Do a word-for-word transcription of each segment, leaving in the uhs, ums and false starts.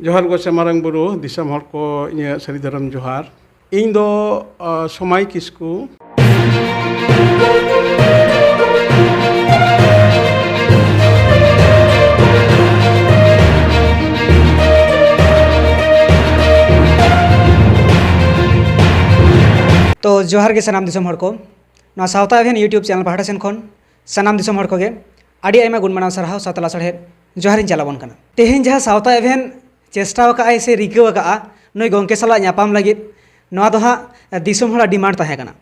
ᱡᱚᱦᱟᱨ ᱜᱚᱸᱥᱟᱭ ᱢᱟᱨᱟᱝ ᱵᱩᱨᱩ, ᱫᱤᱥᱚᱢ ᱦᱚᱲ ᱠᱚ, ᱤᱧᱟᱹᱜ ᱥᱟᱹᱨᱤ ᱫᱷᱚᱨᱚᱢ ᱡᱚᱦᱟᱨ᱾ ᱤᱧ ᱫᱚ, ᱟ, ᱥᱚᱢᱟᱭ ᱠᱤᱥᱠᱩ᱾ ᱛᱚ, ᱡᱚᱦᱟᱨ ᱜᱮ ᱥᱟᱱᱟᱢ ᱫᱤᱥᱚᱢ ᱦᱚᱲ ᱠᱚ᱾ ᱱᱚᱣᱟ ᱥᱟᱶᱛᱟ ᱮᱵᱷᱮᱱ YouTube channel ᱯᱟᱦᱴᱟ ᱥᱮᱱ ᱠᱷᱚᱱ ᱥᱟᱱᱟᱢ ᱫᱤᱥᱚᱢ ᱦᱚᱲ ᱠᱚᱜᱮ ᱟᱹᱰᱤ ᱟᱭᱢᱟ ᱜᱩᱱ ᱢᱟᱱᱟᱣ ᱥᱟᱨᱦᱟᱣ ᱥᱟᱶᱛᱟ ᱞᱟᱥᱟᱲᱦᱮᱫ ᱡᱚᱦᱟᱨᱤᱧ ᱪᱟᱞ ᱟᱵᱚᱱ ᱠᱟᱱᱟ᱾ ᱛᱮᱦᱮᱧ ᱡᱟᱦᱟᱸ ᱥᱟᱶᱛᱟ ᱮᱵᱷᱮᱱ ᱪᱮᱥᱴᱟ ᱟᱠᱟᱫᱼᱟᱭ ᱥᱮ ᱨᱤᱠᱟᱹ ᱟᱠᱟᱫᱼᱟ ᱱᱩᱭ ᱜᱚᱢᱠᱮ ᱥᱟᱞᱟᱜ ᱧᱟᱯᱟᱢ ᱞᱟᱹᱜᱤᱫ, ᱱᱚᱣᱟ ᱫᱚ ᱦᱟᱸᱜ ᱫᱤᱥᱚᱢ ᱦᱚᱲᱟᱜ demand ᱛᱟᱦᱮᱸ ᱠᱟᱱᱟ᱾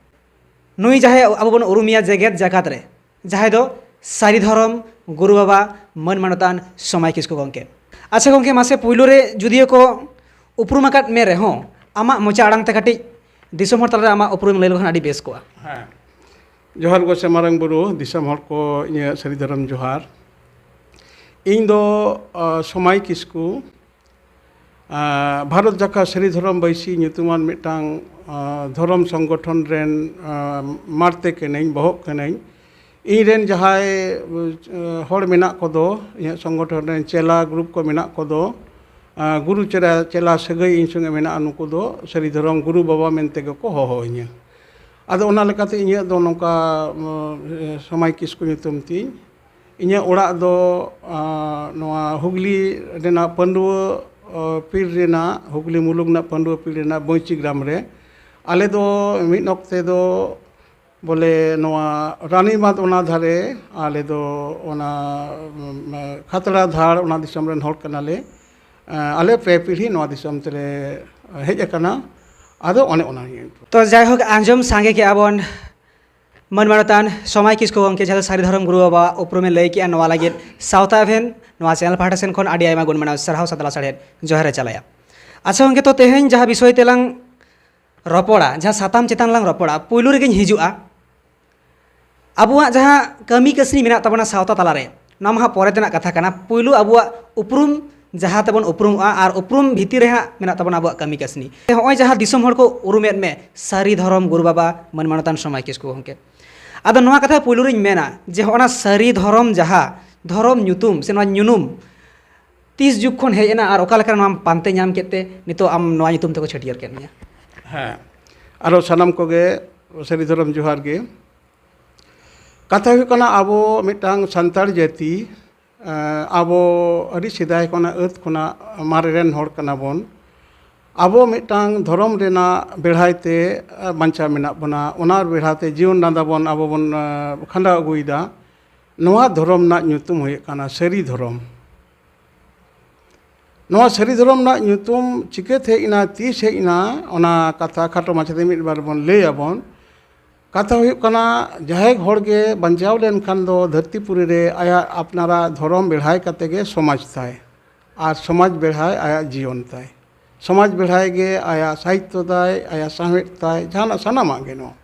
ᱱᱩᱭ ᱡᱟᱦᱟᱸᱭ ᱟᱵᱚ ᱵᱚᱱ ᱩᱨᱩᱢᱮᱭᱟ ᱡᱮᱜᱮᱛ ᱡᱟᱠᱟᱛ ᱨᱮ, ᱡᱟᱦᱟᱸᱭ ᱫᱚ ᱥᱟᱹᱨᱤ ᱫᱷᱚᱨᱚᱢ ᱜᱩᱨᱩ ᱵᱟᱵᱟ ᱢᱟᱹᱱ ᱢᱟᱱᱚᱛᱟᱱ ᱥᱚᱢᱟᱭ ᱠᱤᱥᱠᱩ ᱜᱚᱢᱠᱮ᱾ ᱟᱪᱪᱷᱟ ᱜᱚᱢᱠᱮ, ᱢᱟᱥᱮ ᱯᱩᱭᱞᱩ ᱨᱮ ᱡᱩᱫᱤᱭᱳ ᱠᱚ ᱩᱯᱨᱩᱢ ᱟᱠᱟᱫ ᱢᱮ ᱨᱮᱦᱚᱸ, ᱟᱢᱟᱜ ᱢᱚᱪᱟ ᱟᱲᱟᱝ ᱛᱮ ᱠᱟᱹᱴᱤᱡ ᱫᱤᱥᱚᱢ ᱦᱚᱲ ᱛᱟᱞᱟᱨᱮ ᱟᱢᱟᱜ ᱩᱯᱨᱩᱢ ᱞᱟᱹᱭ ᱞᱮᱠᱷᱟᱱ ᱟᱹᱰᱤ ᱵᱮᱥ ᱠᱚᱜᱼᱟ᱾ ᱦᱮᱸ, ᱡᱚᱦᱟᱨ ᱜᱚᱸᱥᱟᱭ ᱢᱟᱨᱟᱝ ᱵᱩᱨᱩ, ᱫᱤᱥᱚᱢ ᱦᱚᱲ ᱠᱚ, ᱤᱧᱟᱹᱜ ᱥᱟᱹᱨᱤ ᱫᱷᱚᱨᱚᱢ ᱡᱚᱦᱟᱨ᱾ ᱤᱧ ᱫᱚ, ᱟ, ᱥᱚᱢᱟᱭ ᱠᱤᱥᱠᱩ, ᱟ, ᱵᱷᱟᱨᱚᱛ ᱡᱟᱠᱟᱛ ᱥᱟᱹᱨᱤ ᱫᱷᱚᱨᱚᱢ ᱵᱟᱹᱭᱥᱤ ᱧᱩᱛᱩᱢᱟᱱ ᱢᱤᱫᱴᱟᱝ, ᱟ, ᱫᱷᱚᱨᱚᱢ ᱥᱚᱝᱜᱚᱴᱷᱚᱱ ᱨᱮᱱ, ᱟ, ᱢᱟᱲᱛᱮ ᱠᱟᱹᱱᱟᱹᱧ, ᱵᱚᱦᱚᱜ ᱠᱟᱹᱱᱟᱹᱧ᱾ ᱤᱧ ᱨᱮᱱ ᱡᱟᱦᱟᱸᱭ, ᱟ, ᱦᱚᱲ ᱢᱮᱱᱟᱜ ᱠᱚᱫᱚ, ᱤᱧᱟᱹᱜ ᱥᱚᱝᱜᱚᱴᱷᱚᱱ ᱨᱮᱱ ᱪᱮᱞᱟ group ᱠᱚ ᱢᱮᱱᱟᱜ ᱠᱚᱫᱚ, ᱟ, ᱜᱩᱨᱩ ᱪᱮᱞᱟ, ᱪᱮᱞᱟ ᱥᱟᱹᱜᱟᱹᱭ ᱤᱧ ᱥᱚᱸᱜᱮ ᱢᱮᱱᱟᱜᱼᱟ, ᱱᱩᱠᱩ ᱫᱚ ᱥᱟᱹᱨᱤ ᱫᱷᱚᱨᱚᱢ ᱜᱩᱨᱩ ᱵᱟᱵᱟ ᱢᱮᱱᱛᱮ ᱜᱮᱠᱚ ᱦᱚᱦᱚ ᱤᱧᱟᱹ᱾ ᱟᱫᱚ ᱚᱱᱟ ᱞᱮᱠᱟᱛᱮ ᱤᱧᱟᱹᱜ ᱫᱚ ᱱᱚᱝᱠᱟ, ᱩᱢ, ᱥᱚᱢᱟᱭ ᱠᱤᱥᱠᱩ ᱧᱩᱛᱩᱢ ᱛᱤᱧ᱾ ᱤᱧᱟᱹᱜ ᱚᱲᱟᱜ ᱫᱚ, ᱟ, ᱱᱚᱣᱟ ᱦᱩᱜᱽᱞᱤ ᱨᱮᱱᱟᱜ ᱯᱟᱹᱱᱰᱩᱣᱟᱹ, ᱟ, ᱯᱤᱲ ᱨᱮᱱᱟᱜ, ᱦᱩᱜᱽᱞᱤ ᱢᱩᱞᱩᱠ ᱨᱮᱱᱟᱜ ᱯᱟᱹᱱᱰᱩᱣᱟᱹ ᱯᱤᱲ ᱨᱮᱱᱟᱜ ᱵᱟᱹᱧᱪᱤ ᱜᱨᱟᱢ ᱨᱮ᱾ ᱟᱞᱮ ᱫᱚ ᱢᱤᱫ ᱚᱠᱛᱮ ᱫᱚ ᱵᱚᱞᱮ ᱱᱚᱣᱟ ᱨᱟᱱᱤᱵᱟᱸᱫᱷ ᱚᱱᱟ ᱫᱷᱟᱨᱮ, ᱟᱞᱮ ᱫᱚ ᱚᱱᱟ, ᱩᱢ, ᱠᱷᱟᱛᱲᱟ ᱫᱷᱟᱲ ᱚᱱᱟ ᱫᱤᱥᱚᱢ ᱨᱮᱱ ᱦᱚᱲ ᱠᱟᱱᱟᱞᱮ᱾ ᱟ, ᱟᱞᱮ ᱯᱮ ᱯᱤᱲᱦᱤ ᱱᱚᱣᱟ ᱫᱤᱥᱚᱢ ᱛᱮᱞᱮ ᱦᱮᱡ ᱟᱠᱟᱱᱟ᱾ ᱟᱫᱚ ᱚᱱᱮ ᱚᱱᱟ ᱜᱮ᱾ ᱛᱚ ᱡᱟᱭᱦᱳᱠ, ᱟᱸᱡᱚᱢ ᱥᱟᱸᱜᱮ ᱠᱮᱜᱼᱟ ᱵᱚᱱ ᱢᱟᱹᱱ ᱢᱟᱱᱚᱛᱟᱱ ᱥᱚᱢᱟᱭ ᱠᱤᱥᱠᱩ ᱜᱚᱢᱠᱮ, ᱡᱟᱦᱟᱸ ᱫᱚ ᱥᱟᱹᱨᱤ ᱫᱷᱚᱨᱚᱢ ᱜᱩᱨᱩ ᱵᱟᱵᱟᱣᱟᱜ ᱩᱯᱨᱩᱢᱮ ᱞᱟᱹᱭ ᱠᱮᱜᱼᱟ, ᱱᱚᱣᱟ ᱞᱟᱹᱜᱤᱫ ᱥᱟᱶᱛᱟ ᱮᱵᱷᱮᱱ ᱱᱚᱣᱟ channel ᱯᱟᱦᱴᱟ ᱥᱮᱱ ᱠᱷᱚᱱ ᱟᱹᱰᱤ ᱟᱭᱢᱟ ᱜᱩᱱ ᱢᱟᱱᱟᱣ ᱥᱟᱨᱦᱟᱣ ᱥᱟᱛᱞᱟ ᱥᱟᱲᱦᱮᱫ ᱡᱚᱦᱟᱨ ᱮ ᱪᱟᱞᱟᱭᱟ᱾ ᱟᱪᱪᱷᱟ ᱜᱚᱢᱠᱮ, ᱛᱚ ᱛᱮᱦᱮᱧ ᱡᱟᱦᱟᱸ ᱵᱤᱥᱚᱭ ᱛᱮᱞᱟᱝ ᱨᱚᱯᱚᱲᱟ, ᱡᱟᱦᱟᱸ ᱥᱟᱛᱟᱢ ᱪᱮᱛᱟᱱ ᱞᱟᱝ ᱨᱚᱯᱚᱲᱟ, ᱯᱩᱭᱞᱩ ᱨᱮᱜᱮᱧ ᱦᱤᱡᱩᱜᱼᱟ ᱟᱵᱚᱣᱟᱜ ᱡᱟᱦᱟᱸ ᱠᱟᱹᱢᱤ ᱠᱟᱹᱥᱱᱤ ᱢᱮᱱᱟᱜ ᱛᱟᱵᱚᱱᱟ ᱥᱟᱶᱛᱟ ᱛᱟᱞᱟᱨᱮ, ᱱᱚᱣᱟ ᱢᱟ ᱦᱟᱸᱜ ᱯᱚᱨᱮ ᱛᱮᱱᱟᱜ ᱠᱟᱛᱷᱟ ᱠᱟᱱᱟ᱾ ᱯᱩᱭᱞᱩ ᱟᱵᱚᱣᱟᱜ ᱩᱯᱨᱩᱢ, ᱡᱟᱦᱟᱸ ᱛᱮᱵᱚᱱ ᱩᱯᱨᱩᱢᱚᱜᱼᱟ, ᱟᱨ ᱩᱯᱨᱩᱢ ᱵᱷᱤᱛᱤᱨ ᱨᱮ ᱦᱟᱸᱜ ᱢᱮᱱᱟᱜ ᱛᱟᱵᱚᱱᱟ ᱟᱵᱚᱣᱟᱜ ᱠᱟᱹᱢᱤ ᱠᱟᱹᱥᱱᱤ᱾ ᱱᱚᱜᱼᱚᱭ ᱡᱟᱦᱟᱸ ᱫᱤᱥᱚᱢ ᱦᱚᱲ ᱠᱚ ᱩᱨᱩᱢᱮᱫ ᱢᱮ ᱥᱟᱹᱨᱤ ᱫᱷᱚᱨᱚᱢ ᱜᱩᱨᱩ ᱵᱟᱵᱟ ᱢᱟᱹᱱ ᱢᱟᱱᱚᱛᱟᱱ ᱥᱚᱢᱟᱭ ᱠᱤᱥᱠᱩ ᱜᱚᱢᱠᱮ, ᱟᱫᱚ ᱱᱚᱣᱟ ᱠᱟᱛᱷᱟ ᱯᱩᱭᱞᱩ ᱨᱤᱧ ᱢᱮᱱᱟ ᱡᱮ ᱦᱚᱸᱜᱼᱚ ᱱᱟ ᱥᱟᱹᱨᱤ ᱫᱷᱚᱨᱚᱢ ᱡᱟᱦᱟᱸ ᱫᱷᱚᱨᱚᱢ ᱧᱩᱛᱩᱢ ᱥᱮ ᱱᱚᱣᱟ ᱧᱩᱱᱩᱢ, ᱛᱤᱥ ᱡᱩᱜᱽ ᱠᱷᱚᱱ ᱦᱮᱡ ᱮᱱᱟ ᱟᱨ ᱚᱠᱟ ᱞᱮᱠᱟᱨᱮ ᱱᱚᱣᱟᱢ ᱯᱟᱱᱛᱮ ᱧᱟᱢ ᱠᱮᱫ ᱛᱮ ᱱᱤᱛᱚᱜ ᱟᱢ ᱱᱚᱣᱟ ᱧᱩᱛᱩᱢ ᱛᱮᱠᱚ ᱪᱷᱟᱹᱴᱭᱟᱹᱨ ᱠᱮᱫ ᱢᱮᱭᱟ? ᱦᱮᱸ, ᱟᱨᱚ ᱥᱟᱱᱟᱢ ᱠᱚᱜᱮ ᱥᱟᱹᱨᱤ ᱫᱷᱚᱨᱚᱢ ᱡᱚᱦᱟᱨ ᱜᱮ᱾ ᱠᱟᱛᱷᱟ ᱦᱩᱭᱩᱜ ᱠᱟᱱᱟ, ᱟᱵᱚ ᱢᱤᱫᱴᱟᱝ ᱥᱟᱱᱛᱟᱲ ᱡᱟᱹᱛᱤ, ᱮᱸ, ᱟᱵᱚ ᱟᱹᱰᱤ ᱥᱮᱫᱟᱭ ᱠᱷᱚᱱᱟᱜ ᱟᱹᱫ ᱠᱷᱚᱱᱟᱜ ᱢᱟᱨᱮ ᱨᱮᱱ ᱦᱚᱲ ᱠᱟᱱᱟ ᱵᱚᱱ᱾ ᱟᱵᱚ ᱢᱤᱫᱴᱟᱝ ᱫᱷᱚᱨᱚᱢ ᱨᱮᱱᱟᱜ ᱵᱮᱲᱦᱟᱭ ᱛᱮ, ᱮᱸ, ᱵᱟᱧᱪᱟᱣ ᱢᱮᱱᱟᱜ ᱵᱚᱱᱟ, ᱚᱱᱟ ᱵᱮᱲᱦᱟ ᱛᱮ ᱡᱤᱭᱚᱱ ᱰᱟᱸᱰᱟ ᱵᱚᱱ ᱟᱵᱚ ᱵᱚᱱ, ᱮᱸ, ᱠᱷᱟᱸᱰᱟᱣ ᱟᱹᱜᱩᱭᱮᱫᱟ᱾ ᱱᱚᱣᱟ ᱫᱷᱚᱨᱚᱢ ᱨᱮᱱᱟᱜ ᱧᱩᱛᱩᱢ ᱦᱩᱭᱩᱜ ᱠᱟᱱᱟ ᱥᱟᱹᱨᱤ ᱫᱷᱚᱨᱚᱢ᱾ ᱱᱚᱣᱟ ᱥᱟᱹᱨᱤ ᱫᱷᱚᱨᱚᱢ ᱨᱮᱱᱟᱜ ᱧᱩᱛᱩᱢ ᱪᱤᱠᱟᱹᱛᱮ ᱦᱮᱡ ᱮᱱᱟ, ᱛᱤᱥ ᱦᱮᱡ ᱮᱱᱟ, ᱚᱱᱟ ᱠᱟᱛᱷᱟ ᱠᱷᱟᱴᱚ ᱢᱟᱪᱷᱟᱛᱮ ᱢᱤᱫ ᱵᱟᱨ ᱵᱚᱱ ᱞᱟᱹᱭ ᱟᱵᱚᱱ᱾ ᱠᱟᱛᱷᱟ ᱦᱩᱭᱩᱜ ᱠᱟᱱᱟ, ᱡᱟᱦᱟᱸᱭ ᱦᱚᱲ ᱜᱮ ᱵᱟᱧᱪᱟᱣ ᱞᱮᱱᱠᱷᱟᱱ ᱫᱚ ᱫᱷᱟᱹᱨᱛᱤ ᱯᱩᱨᱤ ᱨᱮ ᱟᱭᱟᱜ ᱟᱯᱱᱟᱨᱟᱜ ᱫᱷᱚᱨᱚᱢ ᱵᱮᱲᱦᱟᱭ ᱠᱟᱛᱮ ᱜᱮ ᱥᱚᱢᱟᱡᱽ ᱛᱟᱭ, ᱟᱨ ᱥᱚᱢᱟᱡᱽ ᱵᱮᱲᱦᱟᱭ ᱟᱭᱟᱜ ᱡᱤᱭᱚᱱ ᱛᱟᱭ᱾ ᱥᱚᱢᱟᱡᱽ ᱵᱮᱲᱦᱟᱭ ᱜᱮ ᱟᱭᱟᱜ ᱥᱟᱦᱤᱛᱛᱚ ᱛᱟᱭ, ᱟᱭᱟᱜ ᱥᱟᱶᱦᱮᱫ ᱛᱟᱭ, ᱡᱟᱦᱟᱱᱟᱜ ᱥᱟᱱᱟᱢᱟᱜ ᱜᱮ ᱱᱚᱣᱟ᱾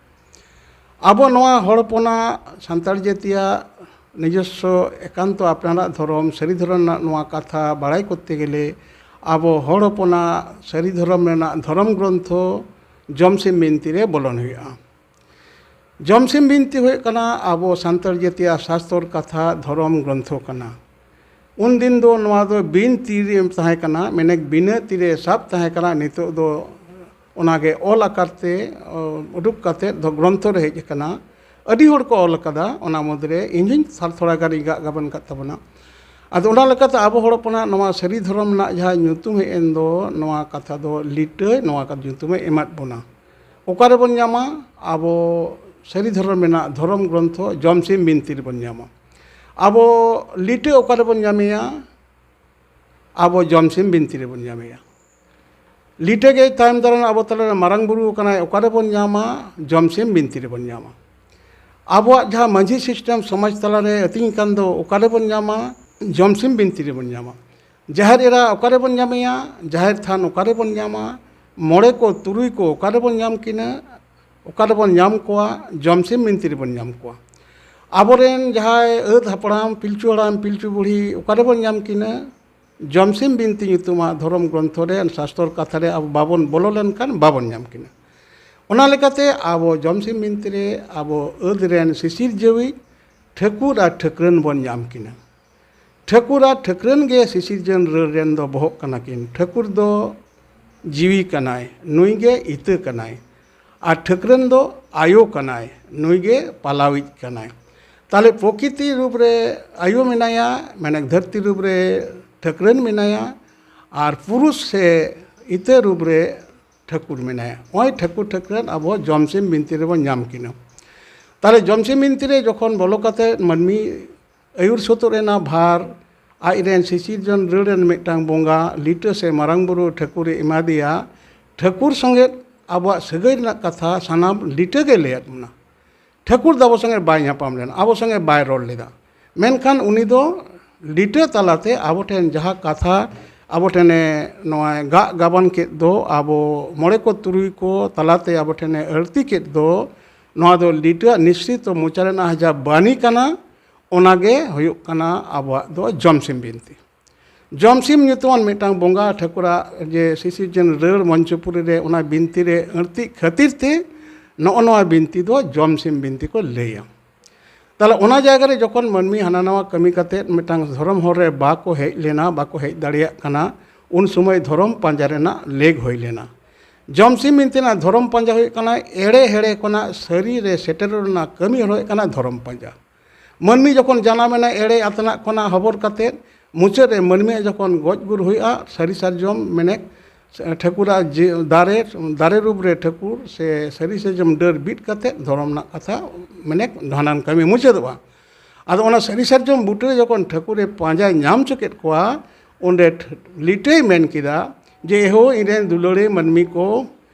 ᱟᱵᱚ ᱱᱚᱣᱟ ᱦᱚᱲ ᱦᱚᱯᱚᱱᱟᱜ ᱥᱟᱱᱛᱟᱲ ᱡᱟᱹᱛᱤᱭᱟᱜ ᱱᱤᱡᱚᱥᱥᱚ ᱮᱠᱟᱱᱛᱚ ᱟᱯᱱᱟᱨᱟᱜ ᱫᱷᱚᱨᱚᱢ, ᱥᱟᱹᱨᱤ ᱫᱷᱚᱨᱚᱢ ᱨᱮᱱᱟᱜ ᱱᱚᱣᱟ ᱠᱟᱛᱷᱟ ᱵᱟᱲᱟᱭ ᱠᱚᱨᱛᱮ ᱜᱮᱞᱮ ᱟᱵᱚ ᱦᱚᱲ ᱦᱚᱯᱚᱱᱟᱜ ᱥᱟᱹᱨᱤ ᱫᱷᱚᱨᱚᱢ ᱨᱮᱱᱟᱜ ᱫᱷᱚᱨᱚᱢ ᱜᱨᱚᱱᱛᱷᱚ ᱡᱚᱢᱥᱤᱢ ᱵᱤᱱᱛᱤ ᱨᱮ ᱵᱚᱞᱚᱱ ᱦᱩᱭᱩᱜᱼᱟ᱾ ᱡᱚᱢᱥᱤᱢ ᱵᱤᱱᱛᱤ ᱦᱩᱭᱩᱜ ᱠᱟᱱᱟ ᱟᱵᱚ ᱥᱟᱱᱛᱟᱲ ᱡᱟᱹᱛᱤᱭᱟᱜ ᱥᱟᱥᱛᱚᱨ ᱠᱟᱛᱷᱟ ᱫᱷᱚᱨᱚᱢ ᱜᱨᱚᱱᱛᱷᱚ ᱠᱟᱱᱟ᱾ ᱩᱱᱫᱤᱱ ᱫᱚ ᱱᱚᱣᱟ ᱫᱚ ᱵᱤᱱ ᱛᱤ ᱨᱮ ᱛᱟᱦᱮᱸ ᱠᱟᱱᱟ, ᱢᱮᱱᱮ ᱵᱤᱱᱟᱹ ᱛᱤ ᱨᱮ ᱥᱟᱵ ᱛᱟᱦᱮᱸ ᱠᱟᱱᱟ᱾ ᱱᱤᱛᱚᱜ ᱫᱚ ᱚᱱᱟᱜᱮ ᱚᱞ ᱟᱠᱟᱨ ᱛᱮ, ᱚ, ᱩᱰᱩᱠ ᱠᱟᱛᱮ ᱫᱚ ᱜᱨᱚᱱᱛᱷᱚ ᱨᱮ ᱦᱮᱡ ᱟᱠᱟᱱᱟ᱾ ᱟᱹᱰᱤ ᱦᱚᱲ ᱠᱚ ᱚᱞ ᱟᱠᱟᱫᱟ, ᱚᱱᱟ ᱢᱩᱫᱽᱨᱮ ᱤᱧ ᱦᱚᱸᱧ ᱛᱷᱟ-, ᱛᱷᱚᱲᱟ ᱜᱟᱱ ᱤᱧ ᱜᱟᱜ ᱜᱟᱵᱟᱱ ᱟᱠᱟᱫ ᱛᱟᱵᱚᱱᱟ᱾ ᱟᱫᱚ ᱚᱱᱟ ᱞᱮᱠᱟᱛᱮ ᱟᱵᱚ ᱦᱚᱲ ᱦᱚᱯᱚᱱᱟᱜ ᱱᱚᱣᱟ ᱥᱟᱹᱨᱤ ᱫᱷᱚᱨᱚᱢ ᱨᱮᱱᱟᱜ ᱡᱟᱦᱟᱸ ᱧᱩᱛᱩᱢ ᱦᱮᱡ ᱮᱱ ᱫᱚ, ᱱᱚᱣᱟ ᱠᱟᱛᱷᱟ ᱫᱚ ᱞᱤᱴᱟᱹ, ᱱᱚᱣᱟ ᱠᱟᱛᱷᱟ ᱧᱩᱛᱩᱢᱮ ᱮᱢᱟᱫ ᱵᱚᱱᱟ᱾ ᱚᱠᱟ ᱨᱮᱵᱚᱱ ᱧᱟᱢᱟ? ᱟᱵᱚ ᱥᱟᱹᱨᱤ ᱫᱷᱚᱨᱚᱢ ᱨᱮᱱᱟᱜ ᱫᱷᱚᱨᱚᱢ ᱜᱨᱚᱱᱛᱷᱚ ᱡᱚᱢᱥᱤᱢ ᱵᱤᱱᱛᱤ ᱨᱮᱵᱚᱱ ᱧᱟᱢᱟ᱾ ᱟᱵᱚ ᱞᱤᱴᱟᱹ ᱚᱠᱟ ᱨᱮᱵᱚᱱ ᱧᱟᱢᱮᱭᱟ? ᱟᱵᱚ ᱡᱚᱢᱥᱤᱢ ᱵᱤᱱᱛᱤ ᱨᱮᱵᱚᱱ ᱧᱟᱢᱮᱭᱟ᱾ ᱞᱤᱴᱟᱹ ᱜᱮ ᱛᱟᱭᱚᱢ ᱫᱟᱨᱟᱢ ᱟᱵᱚ ᱛᱟᱞᱟᱨᱮ ᱢᱟᱨᱟᱝ ᱵᱩᱨᱩ ᱠᱟᱱᱟᱭ, ᱚᱠᱟ ᱨᱮᱵᱚᱱ ᱧᱟᱢᱟ? ᱡᱚᱢᱥᱤᱢ ᱵᱤᱱᱛᱤ ᱨᱮᱵᱚᱱ ᱧᱟᱢᱟ᱾ ᱟᱵᱚᱣᱟᱜ ᱡᱟᱦᱟᱸ ᱢᱟᱹᱡᱷᱤ ᱥᱤᱥᱴᱮᱢ ᱥᱚᱢᱟᱡᱽ ᱛᱟᱞᱟᱨᱮ ᱟᱹᱛᱤᱧ ᱠᱟᱱ ᱫᱚ, ᱚᱠᱟ ᱨᱮᱵᱚᱱ ᱧᱟᱢᱟ? ᱡᱚᱢᱥᱤᱢ ᱵᱤᱱᱛᱤ ᱨᱮᱵᱚᱱ ᱧᱟᱢᱟ᱾ ᱡᱟᱦᱮᱨ ᱮᱨᱟ ᱚᱠᱟ ᱨᱮᱵᱚᱱ ᱧᱟᱢᱮᱭᱟ? ᱡᱟᱦᱮᱨ ᱛᱷᱟᱱ ᱚᱠᱟ ᱨᱮᱵᱚᱱ ᱧᱟᱢᱟ? ᱢᱚᱬᱮ ᱠᱚ ᱛᱩᱨᱩᱭ ᱠᱚ ᱚᱠᱟ ᱨᱮᱵᱚᱱ ᱧᱟᱢ ᱠᱤᱱᱟ? ᱚᱠᱟ ᱨᱮᱵᱚᱱ ᱧᱟᱢ ᱠᱚᱣᱟ? ᱡᱚᱢᱥᱤᱢ ᱵᱤᱱᱛᱤ ᱨᱮᱵᱚᱱ ᱧᱟᱢ ᱠᱚᱣᱟ᱾ ᱟᱵᱚᱨᱮᱱ ᱡᱟᱦᱟᱸᱭ ᱟᱹᱫ ᱦᱟᱯᱲᱟᱢ, ᱯᱤᱞᱪᱩ ᱦᱟᱲᱟᱢ, ᱯᱤᱞᱪᱩ ᱵᱩᱲᱦᱤ ᱚᱠᱟ ᱨᱮᱵᱚᱱ ᱧᱟᱢ ᱠᱤᱱᱟ? ᱡᱚᱢᱥᱤᱢ ᱵᱤᱱᱛᱤ ᱧᱩᱛᱩᱢᱟᱜ ᱫᱷᱚᱨᱚᱢ ᱜᱨᱚᱱᱛᱷᱚ ᱨᱮ, ᱥᱟᱥᱛᱚᱨ ᱠᱟᱛᱷᱟ ᱨᱮ ᱟᱵᱚ ᱵᱟᱵᱚᱱ ᱵᱚᱞᱚ ᱞᱮᱱᱠᱷᱟᱱ ᱵᱟᱵᱚᱱ ᱧᱟᱢ ᱠᱤᱱᱟ᱾ ᱚᱱᱟ ᱞᱮᱠᱟᱛᱮ ᱟᱵᱚ ᱡᱚᱢᱥᱤᱢ ᱵᱤᱱᱛᱤ ᱨᱮ ᱟᱵᱚ ᱟᱹᱫ ᱨᱮᱱ ᱥᱤᱥᱤᱨ ᱡᱟᱹᱣᱤᱡ ᱴᱷᱟᱹᱠᱩᱨ ᱟᱨ ᱴᱷᱟᱹᱠᱨᱟᱹᱱ ᱵᱚᱱ ᱧᱟᱢ ᱠᱤᱱᱟ᱾ ᱴᱷᱟᱹᱠᱩᱨ ᱟᱨ ᱴᱷᱟᱹᱠᱨᱟᱹᱱ ᱜᱮ ᱥᱤᱥᱤᱨᱡᱟᱹᱱ ᱨᱟᱹᱲ ᱨᱮᱱ ᱫᱚ ᱵᱚᱦᱚᱜ ᱠᱟᱱᱟ ᱠᱤᱱ᱾ ᱴᱷᱟᱹᱠᱩᱨ ᱫᱚ ᱡᱤᱣᱤ ᱠᱟᱱᱟᱭ, ᱱᱩᱭ ᱜᱮ ᱤᱛᱟᱹ ᱠᱟᱱᱟᱭ᱾ ᱟᱨ ᱴᱷᱟᱹᱠᱨᱟᱹᱱ ᱫᱚ ᱟᱭᱳ ᱠᱟᱱᱟᱭ, ᱱᱩᱭ ᱜᱮ ᱯᱟᱞᱟᱣᱤᱡ ᱠᱟᱱᱟᱭ᱾ ᱛᱟᱦᱞᱮ ᱯᱨᱚᱠᱤᱛᱤ ᱨᱩᱯ ᱨᱮ ᱟᱭᱳ ᱢᱮᱱᱟᱭᱟ, ᱢᱟᱱᱮ ᱫᱷᱟᱹᱨᱛᱤ ᱨᱩᱯ ᱨᱮ ᱴᱷᱟᱹᱠᱨᱟᱹᱱ ᱢᱮᱱᱟᱭᱟ, ᱟᱨ ᱯᱩᱨᱩᱥ ᱥᱮ ᱤᱛᱟᱹ ᱨᱩᱯ ᱨᱮ ᱴᱷᱟᱹᱠᱩᱨ ᱢᱮᱱᱟᱭᱟ᱾ ᱱᱚᱜᱼᱚᱭ ᱴᱷᱟᱹᱠᱩᱨ ᱴᱷᱟᱹᱠᱨᱟᱹᱱ ᱟᱵᱚ ᱡᱚᱢᱥᱤᱢ ᱵᱤᱱᱛᱤ ᱨᱮᱵᱚᱱ ᱧᱟᱢ ᱠᱤᱱᱟ᱾ ᱛᱟᱦᱞᱮ ᱡᱚᱢᱥᱤᱢ ᱵᱤᱱᱛᱤ ᱨᱮ ᱡᱚᱠᱷᱚᱱ ᱵᱚᱞᱚ ᱠᱟᱛᱮ ᱢᱟᱹᱱᱢᱤ ᱟᱹᱭᱩᱨ ᱥᱩᱛᱩᱜ ᱨᱮᱱᱟᱜ ᱵᱷᱟᱨ ᱟᱡ ᱨᱮᱱ ᱥᱤᱥᱤᱨᱡᱚᱱ ᱨᱟᱹᱲ ᱨᱮᱱ ᱢᱤᱫᱴᱟᱝ ᱵᱚᱸᱜᱟ ᱞᱤᱴᱟᱹ ᱥᱮ ᱢᱟᱨᱟᱝ ᱵᱩᱨᱩ ᱴᱷᱟᱹᱠᱩᱨᱮ ᱮᱢᱟᱫᱮᱭᱟ, ᱴᱷᱟᱹᱠᱩᱨ ᱥᱚᱸᱜᱮ ᱟᱵᱚᱣᱟᱜ ᱥᱟᱹᱜᱟᱹᱭ ᱨᱮᱱᱟᱜ ᱠᱟᱛᱷᱟ ᱥᱟᱱᱟᱢ ᱞᱤᱴᱟᱹ ᱜᱮ ᱞᱟᱹᱭᱟᱫ ᱵᱚᱱᱟ᱾ ᱴᱷᱟᱹᱠᱩᱨ ᱫᱚ ᱟᱵᱚ ᱥᱚᱸᱜᱮ ᱵᱟᱭ ᱧᱟᱯᱟᱢ ᱞᱮᱱᱟ, ᱟᱵᱚ ᱥᱚᱸᱜᱮ ᱵᱟᱭ ᱨᱚᱲ ᱞᱮᱫᱟ, ᱢᱮᱱᱠᱷᱟᱱ ᱩᱱᱤ ᱫᱚ ᱞᱤᱴᱟᱹ ᱛᱟᱞᱟᱛᱮ ᱟᱵᱚ ᱴᱷᱮᱱ ᱡᱟᱦᱟᱸ ᱠᱟᱛᱷᱟ ᱟᱵᱚ ᱴᱷᱮᱱᱮ ᱱᱚᱣᱟ ᱜᱟᱜ ᱜᱟᱵᱟᱱ ᱠᱮᱫ ᱫᱚ, ᱟᱵᱚ ᱢᱚᱬᱮ ᱠᱚ ᱛᱩᱨᱩᱭ ᱠᱚ ᱛᱟᱞᱟᱛᱮ ᱟᱵᱚ ᱴᱷᱮᱱᱮ ᱟᱹᱲᱛᱤ ᱠᱮᱫ ᱫᱚ, ᱱᱚᱣᱟ ᱫᱚ ᱞᱤᱴᱟᱹᱣᱟᱜ ᱱᱤᱥᱥᱤᱛ ᱢᱚᱪᱟ ᱨᱮᱱᱟᱜ ᱡᱟᱦᱟᱸ ᱵᱟᱹᱱᱤ ᱠᱟᱱᱟ, ᱚᱱᱟᱜᱮ ᱦᱩᱭᱩᱜ ᱠᱟᱱᱟ ᱟᱵᱚᱣᱟᱜ ᱫᱚ ᱡᱚᱢᱥᱤᱢ ᱵᱤᱱᱛᱤ᱾ ᱡᱚᱢᱥᱤᱢ ᱧᱩᱛᱩᱢᱟᱱ ᱢᱤᱫᱴᱟᱝ ᱵᱚᱸᱜᱟ ᱴᱷᱟᱹᱠᱩᱨᱟᱜ ᱡᱮ ᱥᱤᱥᱤᱨᱡᱟᱹᱱ ᱨᱟᱹᱲ ᱢᱚᱧᱪᱚᱯᱩᱨᱤ ᱨᱮ ᱚᱱᱟ ᱵᱤᱱᱛᱤ ᱨᱮ ᱟᱹᱲᱛᱤᱜ ᱠᱷᱟᱹᱛᱤᱨ ᱛᱮ ᱱᱚᱜᱼᱚ ᱱᱚᱣᱟ ᱵᱤᱱᱛᱤ ᱫᱚ ᱡᱚᱢᱥᱤᱢ ᱵᱤᱱᱛᱤ ᱠᱚ ᱞᱟᱹᱭᱟ᱾ ᱛᱟᱦᱞᱮ ᱚᱱᱟ ᱡᱟᱭᱜᱟ ᱨᱮ ᱡᱚᱠᱷᱚᱱ ᱢᱟᱹᱱᱢᱤ ᱦᱟᱱᱟ ᱱᱟᱣᱟ ᱠᱟᱹᱢᱤ ᱠᱟᱛᱮᱫ ᱢᱤᱫᱴᱟᱝ ᱫᱷᱚᱨᱚᱢ ᱦᱚᱨ ᱨᱮ ᱵᱟᱠᱚ ᱦᱮᱡ ᱞᱮᱱᱟ, ᱵᱟᱠᱚ ᱦᱮᱡ ᱫᱟᱲᱮᱭᱟᱜ ᱠᱟᱱᱟ, ᱩᱱ ᱥᱚᱢᱚᱭ ᱫᱷᱚᱨᱚᱢ ᱯᱟᱸᱡᱟ ᱨᱮᱱᱟᱜ ᱞᱮᱜᱽ ᱦᱩᱭ ᱞᱮᱱᱟ᱾ ᱡᱚᱢᱥᱤᱢ ᱵᱤᱱᱛᱤ ᱨᱮᱱᱟᱜ ᱫᱷᱚᱨᱚᱢ ᱯᱟᱸᱡᱟ ᱦᱩᱭᱩᱜ ᱠᱟᱱᱟ ᱮᱲᱮ ᱦᱮᱲᱮ ᱠᱷᱚᱱᱟᱜ ᱥᱟᱹᱨᱤ ᱨᱮ ᱥᱮᱴᱮᱨ ᱨᱮᱱᱟᱜ ᱠᱟᱹᱢᱤ ᱦᱚᱨᱟ ᱦᱩᱭᱩᱜ ᱠᱟᱱᱟ ᱫᱷᱚᱨᱚᱢ ᱯᱟᱸᱡᱟ᱾ ᱢᱟᱹᱱᱢᱤ ᱡᱚᱠᱷᱚᱱ ᱡᱟᱱᱟᱢᱮᱱᱟ ᱮᱲᱮ ᱟᱛᱱᱟᱜ ᱠᱷᱚᱱᱟᱜ ᱦᱚᱵᱚᱨ ᱠᱟᱛᱮᱫ, ᱢᱩᱪᱟᱹᱫ ᱨᱮ ᱢᱟᱹᱱᱢᱤᱭᱟᱜ ᱡᱚᱠᱷᱚᱱ ᱜᱚᱡ ᱜᱩᱨ ᱦᱩᱭᱩᱜᱼᱟ, ᱥᱟᱹᱨᱤ ᱥᱟᱨᱡᱚᱢ ᱢᱮᱱᱮᱠ ᱴᱷᱟᱹᱠᱩᱨᱟᱜ ᱡᱮ ᱫᱟᱨᱮ, ᱫᱟᱨᱮ ᱨᱩᱯ ᱨᱮ ᱴᱷᱟᱹᱠᱩᱨ ᱥᱮ ᱥᱟᱹᱨᱤ ᱥᱟᱨᱡᱚᱢ ᱰᱟᱹᱨ ᱵᱤᱫ ᱠᱟᱛᱮᱫ ᱫᱷᱚᱨᱚᱢ ᱨᱮᱱᱟᱜ ᱠᱟᱛᱷᱟ ᱢᱮᱱᱮᱠ ᱵᱷᱟᱸᱰᱟᱱ ᱠᱟᱹᱢᱤ ᱢᱩᱪᱟᱹᱫᱚᱜᱼᱟ᱾ ᱟᱫᱚ ᱚᱱᱟ ᱥᱟᱹᱨᱤ ᱥᱟᱨᱡᱚᱢ ᱵᱩᱴᱟᱹ ᱨᱮ ᱡᱚᱠᱷᱚᱱ ᱴᱷᱟᱹᱠᱩᱨᱮ ᱯᱟᱸᱡᱟ ᱧᱟᱢ ᱦᱚᱪᱚ ᱠᱮᱫ ᱠᱚᱣᱟ, ᱚᱸᱰᱮ ᱴᱷ-, ᱞᱤᱴᱟᱹᱭ ᱢᱮᱱ ᱠᱮᱫᱟ ᱡᱮ, "ᱮᱦᱳ, ᱤᱧᱨᱮᱱ ᱫᱩᱞᱟᱹᱲᱤᱭᱟᱹ ᱢᱟᱹᱱᱢᱤ ᱠᱚ,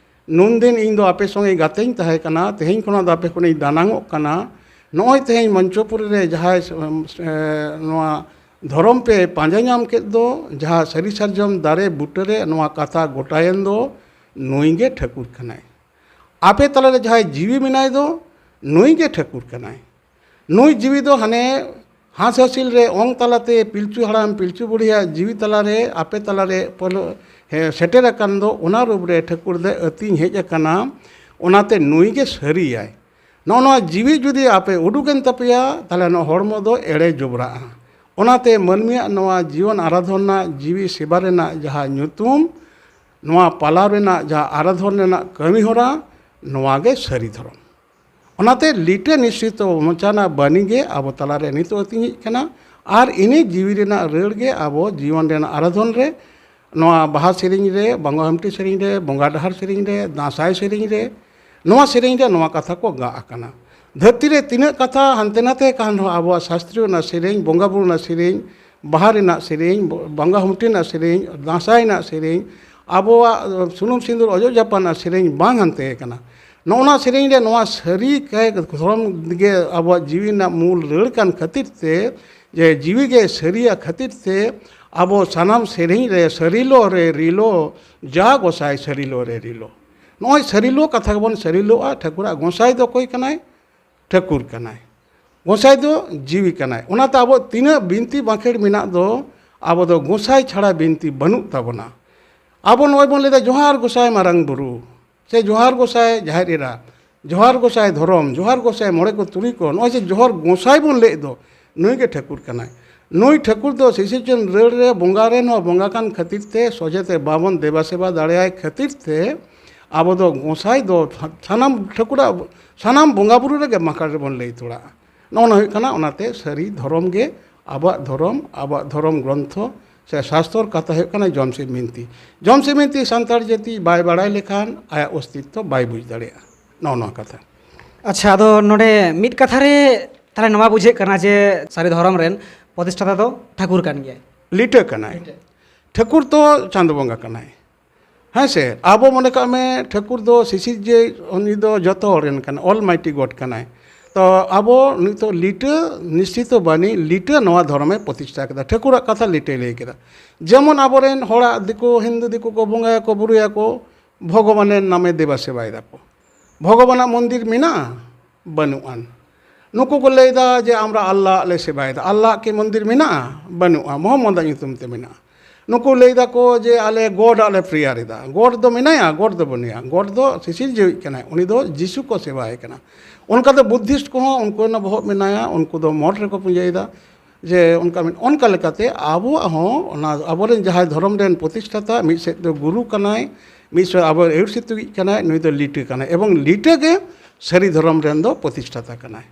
ᱱᱩᱱᱫᱤᱱ ᱤᱧ ᱫᱚ ᱟᱯᱮ ᱥᱚᱸᱜᱮ ᱜᱟᱛᱮᱧ ᱛᱟᱦᱮᱸ ᱠᱟᱱᱟ, ᱛᱮᱦᱮᱧ ᱠᱷᱚᱱᱟᱜ ᱫᱚ ᱟᱯᱮ ᱠᱷᱚᱱᱤᱧ ᱫᱟᱱᱟᱝᱚᱜ ᱠᱟᱱᱟ᱾ ᱱᱚᱜᱼᱚᱭ ᱛᱮᱦᱮᱧ ᱢᱚᱧᱪᱚᱯᱩᱨᱤ ᱨᱮ ᱡᱟᱦᱟᱸᱭ ᱥ-, ᱮ, ᱱᱚᱣᱟ ᱫᱷᱚᱨᱚᱢ ᱯᱮ ᱯᱟᱸᱡᱟ ᱧᱟᱢ ᱠᱮᱫ ᱫᱚ, ᱡᱟᱦᱟᱸ ᱥᱟᱹᱨᱤ ᱥᱟᱨᱡᱚᱢ ᱫᱟᱨᱮ ᱵᱩᱴᱟᱹᱨᱮ ᱱᱚᱣᱟ ᱠᱟᱛᱷᱟ ᱜᱚᱴᱟᱭᱮᱱ ᱫᱚ, ᱱᱩᱭ ᱜᱮ ᱴᱷᱟᱹᱠᱩᱨ ᱠᱟᱱᱟᱭ᱾ ᱟᱯᱮ ᱛᱟᱞᱟᱨᱮ ᱡᱟᱦᱟᱸᱭ ᱡᱤᱣᱤ ᱢᱮᱱᱟᱭ ᱫᱚ, ᱱᱩᱭ ᱜᱮ ᱴᱷᱟᱹᱠᱩᱨ ᱠᱟᱱᱟᱭ᱾ ᱱᱩᱭ ᱡᱤᱣᱤ ᱫᱚ ᱦᱟᱱᱮ ᱦᱟᱸᱥ ᱦᱟᱹᱥᱤᱞ ᱨᱮ ᱚᱝ ᱛᱟᱞᱟᱛᱮ ᱯᱤᱞᱪᱩ ᱦᱟᱲᱟᱢ ᱯᱤᱞᱪᱩ ᱵᱩᱲᱦᱤᱭᱟᱜ ᱡᱤᱣᱤ ᱛᱟᱞᱟᱨᱮ ᱟᱯᱮ ᱛᱟᱞᱟᱨᱮ ᱯᱟᱹᱞᱟᱹ-, ᱦᱮ, ᱥᱮᱴᱮᱨ ᱟᱠᱟᱱ ᱫᱚ, ᱚᱱᱟ ᱨᱩᱯ ᱨᱮ ᱴᱷᱟᱹᱠᱩᱨ ᱫᱚᱭ ᱟᱹᱛᱤᱧ ᱦᱮᱡ ᱟᱠᱟᱱᱟ᱾ ᱚᱱᱟᱛᱮ ᱱᱩᱭ ᱜᱮ ᱥᱟᱹᱨᱤᱭᱟᱭ᱾ ᱱᱚᱜᱼᱚ ᱱᱚᱣᱟ ᱡᱤᱣᱤ ᱡᱩᱫᱤ ᱟᱯᱮ ᱩᱰᱩᱠᱮᱱ ᱛᱟᱯᱮᱭᱟ, ᱛᱟᱦᱚᱞᱮ ᱱᱚᱣᱟ ᱦᱚᱲᱢᱚ ᱫᱚ ᱮᱲᱮ ᱡᱚᱵᱽᱨᱟᱜᱼᱟ᱾ ᱚᱱᱟᱛᱮ ᱢᱟᱹᱱᱢᱤᱭᱟᱜ ᱱᱚᱣᱟ ᱡᱤᱭᱚᱱ ᱟᱨᱟᱫᱷᱚᱱ ᱨᱮᱱᱟᱜ, ᱡᱤᱣᱤ ᱥᱮᱵᱟ ᱨᱮᱱᱟᱜ ᱡᱟᱦᱟᱸ ᱧᱩᱛᱩᱢ, ᱱᱚᱣᱟ ᱯᱟᱞᱟᱣ ᱨᱮᱱᱟᱜ ᱡᱟᱦᱟᱸ ᱟᱨᱟᱫᱷᱚᱱ ᱨᱮᱱᱟᱜ ᱠᱟᱹᱢᱤ ᱦᱚᱨᱟ, ᱱᱚᱣᱟ ᱜᱮ ᱥᱟᱹᱨᱤ ᱫᱷᱚᱨᱚᱢ᱾ ᱚᱱᱟᱛᱮ ᱞᱤᱴᱟᱹ ᱱᱤᱥᱨᱤᱛᱚ ᱢᱚᱪᱟᱱᱟ ᱵᱟᱹᱱᱤ ᱜᱮ ᱟᱵᱚ ᱛᱟᱞᱟᱨᱮ ᱱᱤᱛᱚᱜ ᱟᱹᱛᱤᱧ ᱦᱮᱡ ᱠᱟᱱᱟ᱾ ᱟᱨ ᱤᱱᱟᱹ ᱡᱤᱣᱤ ᱨᱮᱱᱟᱜ ᱨᱟᱹᱲ ᱜᱮ ᱟᱵᱚ ᱡᱤᱭᱚᱱ ᱨᱮᱱᱟᱜ ᱟᱨᱟᱫᱷᱚᱱ ᱨᱮ, ᱱᱚᱣᱟ ᱵᱟᱦᱟ ᱥᱮᱨᱮᱧ ᱨᱮ, ᱵᱚᱸᱜᱟ ᱦᱩᱢᱴᱤ ᱥᱮᱨᱮᱧ ᱨᱮ, ᱵᱚᱸᱜᱟ ᱰᱟᱦᱟᱨ ᱥᱮᱨᱮᱧ ᱨᱮ, ᱫᱟᱸᱥᱟᱭ ᱥᱮᱨᱮᱧ ᱨᱮ, ᱱᱚᱣᱟ ᱥᱮᱨᱮᱧ ᱨᱮ ᱱᱚᱣᱟ ᱠᱟᱛᱷᱟ ᱠᱚ ᱜᱟᱜ ᱟᱠᱟᱱᱟ᱾ ᱫᱷᱟᱹᱨᱛᱤ ᱨᱮ ᱛᱤᱱᱟᱹᱜ ᱠᱟᱛᱷᱟ ᱦᱟᱱᱛᱮ ᱱᱟᱛᱮ ᱠᱟᱱ ᱨᱮᱦᱚᱸ, ᱟᱵᱚᱣᱟᱜ ᱥᱟᱥᱛᱨᱤᱭᱚ ᱨᱮᱱᱟᱜ ᱥᱮᱨᱮᱧ, ᱵᱚᱸᱜᱟ ᱵᱩᱨᱩ ᱨᱮᱱᱟᱜ ᱥᱮᱨᱮᱧ, ᱵᱟᱦᱟ ᱨᱮᱱᱟᱜ ᱥᱮᱨᱮᱧ, ᱵᱚᱸᱜᱟ ᱦᱩᱢᱴᱤ ᱨᱮᱱᱟᱜ ᱥᱮᱨᱮᱧ, ᱫᱟᱸᱥᱟᱭ ᱨᱮᱱᱟᱜ ᱥᱮᱨᱮᱧ, ᱟᱵᱚᱣᱟᱜ ᱥᱩᱱᱩᱢ ᱥᱤᱸᱫᱩᱨ ᱚᱡᱚᱜ ᱡᱟᱯᱟᱜ ᱨᱮᱱᱟᱜ ᱥᱮᱨᱮᱧ ᱵᱟᱝ ᱦᱟᱱᱛᱮ ᱟᱠᱟᱱᱟ᱾ ᱱᱚᱜᱼᱚ ᱱᱚᱣᱟ ᱥᱮᱨᱮᱧ ᱨᱮ ᱱᱚᱣᱟ ᱥᱟᱹᱨᱤ ᱠᱟᱭ ᱫᱷᱚᱨᱚᱢ ᱜᱮ ᱟᱵᱚᱣᱟᱜ ᱡᱤᱣᱤ ᱨᱮᱱᱟᱜ ᱢᱩᱞ ᱨᱟᱹᱲ ᱠᱟᱱ ᱠᱷᱟᱹᱛᱤᱨ ᱛᱮ, ᱡᱮ ᱡᱤᱣᱤ ᱜᱮ ᱥᱟᱹᱨᱤᱭᱟ ᱠᱷᱟᱹᱛᱤᱨ ᱛᱮ, ᱟᱵᱚ ᱥᱟᱱᱟᱢ ᱥᱮᱨᱮᱧ ᱨᱮ ᱥᱟᱹᱨᱤᱞᱚ ᱨᱮ ᱨᱤᱞᱚ, ᱡᱟ ᱜᱚᱸᱥᱟᱭ ᱥᱟᱹᱨᱤᱞᱚ ᱨᱮ ᱨᱤᱞᱚ᱾ ᱱᱚᱜᱼᱚᱭ ᱥᱟᱹᱨᱤᱞᱚ ᱠᱟᱛᱷᱟ ᱜᱮᱵᱚᱱ ᱥᱟᱹᱨᱤᱞᱚᱜᱼᱟ᱾ ᱴᱷᱟᱹᱠᱩᱨᱟᱜ ᱜᱚᱸᱥᱟᱭ ᱫᱚ ᱚᱠᱚᱭ ᱠᱟᱱᱟᱭ? ᱴᱷᱟᱹᱠᱩᱨ ᱠᱟᱱᱟᱭ᱾ ᱜᱚᱸᱥᱟᱭ ᱫᱚ ᱡᱤᱣᱤ ᱠᱟᱱᱟᱭ᱾ ᱚᱱᱟᱛᱮ ᱟᱵᱚ ᱛᱤᱱᱟᱹᱜ ᱵᱤᱱᱛᱤ ᱵᱟᱸᱠᱷᱮᱲ ᱢᱮᱱᱟᱜ ᱫᱚ, ᱟᱵᱚ ᱫᱚ ᱜᱚᱸᱥᱟᱭ ᱪᱷᱟᱲᱟ ᱵᱤᱱᱛᱤ ᱵᱟᱹᱱᱩᱜ ᱛᱟᱵᱚᱱᱟ᱾ ᱟᱵᱚ ᱱᱚᱜᱼᱚᱭ ᱵᱚᱱ ᱞᱟᱹᱭᱫᱟ, "ᱡᱚᱦᱟᱨ ᱜᱚᱸᱥᱟᱭ ᱢᱟᱨᱟᱝ ᱵᱩᱨᱩ", ᱥᱮ "ᱡᱚᱦᱟᱨ ᱜᱚᱸᱥᱟᱭ ᱡᱟᱦᱮᱨ ᱮᱨᱟ", "ᱡᱚᱦᱟᱨ ᱜᱚᱸᱥᱟᱭ ᱫᱷᱚᱨᱚᱢ", "ᱡᱚᱦᱟᱨ ᱜᱚᱸᱥᱟᱭ ᱢᱚᱬᱮ ᱠᱚ ᱛᱩᱨᱩᱭ ᱠᱚ", ᱱᱚᱜᱼᱚᱭ ᱡᱮ ᱡᱚᱦᱟᱨ ᱜᱚᱸᱥᱟᱭ ᱵᱚᱱ ᱞᱟᱹᱭᱮᱫ ᱫᱚ, ᱱᱩᱭ ᱜᱮ ᱴᱷᱟᱹᱠᱩᱨ ᱠᱟᱱᱟᱭ᱾ ᱱᱩᱭ ᱴᱷᱟᱹᱠᱩᱨ ᱫᱚ ᱥᱤᱥᱤᱨᱡᱚᱱ ᱨᱟᱹᱲ ᱨᱮ ᱵᱚᱸᱜᱟ ᱨᱮᱱ ᱦᱚᱸ ᱵᱚᱸᱜᱟ ᱠᱟᱱ ᱠᱷᱟᱹᱛᱤᱨ ᱛᱮ ᱥᱚᱡᱷᱮ ᱛᱮ ᱵᱟᱵᱚᱱ ᱫᱮᱵᱟ ᱥᱮᱵᱟ ᱫᱟᱲᱮᱭᱟᱭ ᱠᱷᱟᱹᱛᱤᱨ ᱛᱮ ᱟᱵᱚ ᱫᱚ ᱜᱚᱸᱥᱟᱭ ᱫᱚ ᱥᱟᱱᱟᱢ ᱴᱷᱟᱹᱠᱩᱨᱟᱜ, ᱥᱟᱱᱟᱢ ᱵᱚᱸᱜᱟ ᱵᱩᱨᱩ ᱨᱮᱜᱮ ᱢᱟᱠᱟᱲ ᱨᱮᱵᱚᱱ ᱞᱟᱹᱭ ᱛᱚᱲᱟᱜᱼᱟ᱾ ᱱᱚᱜᱼᱚ ᱱᱚᱣᱟ ᱦᱩᱭᱩᱜ ᱠᱟᱱᱟ᱾ ᱚᱱᱟᱛᱮ ᱥᱟᱹᱨᱤ ᱫᱷᱚᱨᱚᱢ ᱜᱮ ᱟᱵᱚᱣᱟᱜ ᱫᱷᱚᱨᱚᱢ, ᱟᱵᱚᱣᱟᱜ ᱫᱷᱚᱨᱚᱢ ᱜᱨᱚᱱᱛᱷᱚ ᱥᱮ ᱥᱟᱥᱛᱚᱨ ᱠᱟᱛᱷᱟ ᱦᱩᱭᱩᱜ ᱠᱟᱱᱟ ᱡᱚᱢᱥᱤᱢ ᱵᱤᱱᱛᱤ᱾ ᱡᱚᱢᱥᱤᱢ ᱵᱤᱱᱛᱤ ᱥᱟᱱᱛᱟᱲ ᱡᱟᱹᱛᱤ ᱵᱟᱭ ᱵᱟᱲᱟᱭ ᱞᱮᱠᱷᱟᱱ ᱟᱭᱟᱜ ᱚᱥᱛᱤᱛᱛᱚ ᱵᱟᱭ ᱵᱩᱡᱽ ᱫᱟᱲᱮᱭᱟᱜᱼᱟ᱾ ᱱᱚᱜᱼᱚ ᱱᱚᱣᱟ ᱠᱟᱛᱷᱟ᱾ ᱟᱪᱪᱷᱟ, ᱟᱫᱚ ᱱᱚᱰᱮ ᱢᱤᱫ ᱠᱟᱛᱷᱟ ᱨᱮ ᱛᱟᱦᱞᱮ ᱱᱚᱣᱟ ᱵᱩᱡᱷᱟᱹᱜ ᱠᱟᱱᱟ ᱡᱮ ᱥᱟᱹᱨᱤ ᱫᱷᱚᱨᱚᱢ ᱨᱮᱱ ᱯᱨᱚᱛᱤᱥᱴᱷᱟᱛᱟ ᱫᱚ ᱴᱷᱟᱹᱠᱩᱨ ᱠᱟᱱ ᱜᱮᱭᱟᱭ᱾ ᱞᱤᱴᱟᱹ ᱠᱟᱱᱟᱭ᱾ ᱞᱤᱴᱟᱹ᱾ ᱴᱷᱟᱹᱠᱩᱨ ᱫᱚ ᱪᱟᱸᱫᱚ ᱵᱚᱸᱜᱟ ᱠᱟᱱᱟᱭ᱾ ᱦᱮᱸ ᱥᱮ? ᱟᱵᱚ ᱢᱚᱱᱮ ᱠᱟᱜ ᱢᱮ, ᱴᱷᱟᱹᱠᱩᱨ ᱫᱚ ᱥᱤᱥᱤᱨ ᱡᱮ, ᱩᱱᱤ ᱫᱚ ᱡᱚᱛᱚ ᱦᱚᱲ ᱨᱮᱱ ᱠᱟᱱᱟᱭ, Almighty God ᱠᱟᱱᱟᱭ᱾ ᱛᱚ ᱟᱵᱚ ᱱᱤᱛᱚᱜ ᱞᱤᱴᱟᱹ ᱱᱤᱥᱪᱤᱛᱚ ᱵᱟᱹᱱᱤ, ᱞᱤᱴᱟᱹ ᱱᱚᱣᱟ ᱫᱷᱚᱨᱚᱢᱮ ᱯᱨᱚᱛᱤᱥᱴᱷᱟ ᱠᱮᱫᱟ, ᱴᱷᱟᱹᱠᱩᱨᱟᱜ ᱠᱟᱛᱷᱟ ᱞᱤᱴᱟᱹᱭ ᱞᱟᱹᱭ ᱠᱮᱫᱟ᱾ ᱡᱮᱢᱚᱱ ᱟᱵᱚᱨᱮᱱ ᱦᱚᱲᱟᱜ, ᱫᱤᱠᱩ, ᱦᱤᱱᱫᱩ ᱫᱤᱠᱩ ᱠᱚ ᱵᱚᱸᱜᱟᱭᱟᱠᱚ, ᱵᱩᱨᱩᱭᱟᱠᱚ, ᱵᱷᱚᱜᱚᱵᱟᱱᱮᱨ ᱱᱟᱢᱮ ᱫᱮᱵᱟ ᱥᱮᱵᱟᱭ ᱫᱟᱠᱚ᱾ ᱵᱷᱚᱜᱚᱵᱟᱱᱟᱜ ᱢᱚᱱᱫᱤᱨ ᱢᱮᱱᱟᱜᱼᱟ? ᱵᱟᱹᱱᱩᱜ ᱟᱱ᱾ ᱱᱩᱠᱩ ᱠᱚ ᱞᱟᱹᱭᱫᱟ ᱡᱮ, "ᱟᱢᱨᱟ ᱟᱞᱞᱟᱦ ᱞᱮ ᱥᱮᱵᱟᱭᱮᱫᱟ, ᱟᱞᱞᱟᱦ ᱠᱤ ᱢᱚᱱᱫᱤᱨ ᱢᱮᱱᱟᱜᱼᱟ?" ᱵᱟᱹᱱᱩᱜᱼᱟ, ᱢᱚᱦᱚᱢᱢᱚᱫᱟᱜ ᱧᱩᱛᱩᱢ ᱛᱮ ᱢᱮᱱᱟᱜᱼᱟ᱾ ᱱᱩᱠᱩ ᱞᱟᱹᱭ ᱫᱟᱠᱚ ᱡᱮ, "ᱟᱞᱮ ᱜᱚᱰ ᱟᱜ ᱞᱮ ᱯᱨᱮᱭᱟᱨ ᱮᱫᱟ", ᱜᱚᱰ ᱫᱚ ᱢᱮᱱᱟᱭᱟ? ᱜᱚᱰ ᱫᱚ ᱵᱟᱹᱱᱩᱭᱟ, ᱜᱚᱰ ᱫᱚ ᱥᱤᱥᱤᱨ ᱡᱤᱣᱤᱡ ᱠᱟᱱᱟᱭ, ᱩᱱᱤ ᱫᱚ ᱡᱤᱥᱩ ᱠᱚ ᱥᱮᱵᱟᱭᱮ ᱠᱟᱱᱟ᱾ ᱚᱱᱠᱟ ᱫᱚ ᱵᱩᱫᱽᱫᱷᱤᱥᱴ ᱠᱚᱦᱚᱸ ᱩᱱᱠᱩ ᱨᱮᱱᱟᱜ ᱵᱚᱦᱚᱜ ᱢᱮᱱᱟᱭᱟ, ᱩᱱᱠᱩ ᱫᱚ ᱢᱚᱴ ᱨᱮᱠᱚ ᱯᱩᱡᱟᱹᱭᱮᱫᱟ᱾ ᱡᱮ ᱚᱱᱠᱟ ᱢᱮᱱ-, ᱚᱱᱠᱟ ᱞᱮᱠᱟᱛᱮ ᱟᱵᱚᱣᱟᱜ ᱦᱚᱸ ᱚᱱᱟ ᱟᱵᱚᱨᱮᱱ ᱡᱟᱦᱟᱸᱭ ᱫᱷᱚᱨᱚᱢ ᱨᱮᱱ ᱯᱨᱚᱛᱤᱥᱴᱷᱟᱛᱟ, ᱢᱤᱫ ᱥᱮᱫ ᱫᱚ ᱜᱩᱨᱩ ᱠᱟᱱᱟᱭ, ᱢᱤᱫ ᱥᱮᱫ ᱟᱵᱚ ᱟᱹᱭᱩᱨ ᱥᱤᱛᱩᱜᱤᱡ ᱠᱟᱱᱟᱭ, ᱱᱩᱭ ᱫᱚ ᱞᱤᱴᱟᱹ ᱠᱟᱱᱟᱭ, ᱮᱵᱚᱝ ᱞᱤᱴᱟᱹ ᱜᱮ ᱥᱟᱹᱨᱤ ᱫᱷᱚᱨᱚᱢ ᱨᱮᱱ ᱫᱚ ᱯᱨᱚᱛᱤᱥᱴᱷᱟᱛᱟ ᱠᱟᱱᱟᱭ᱾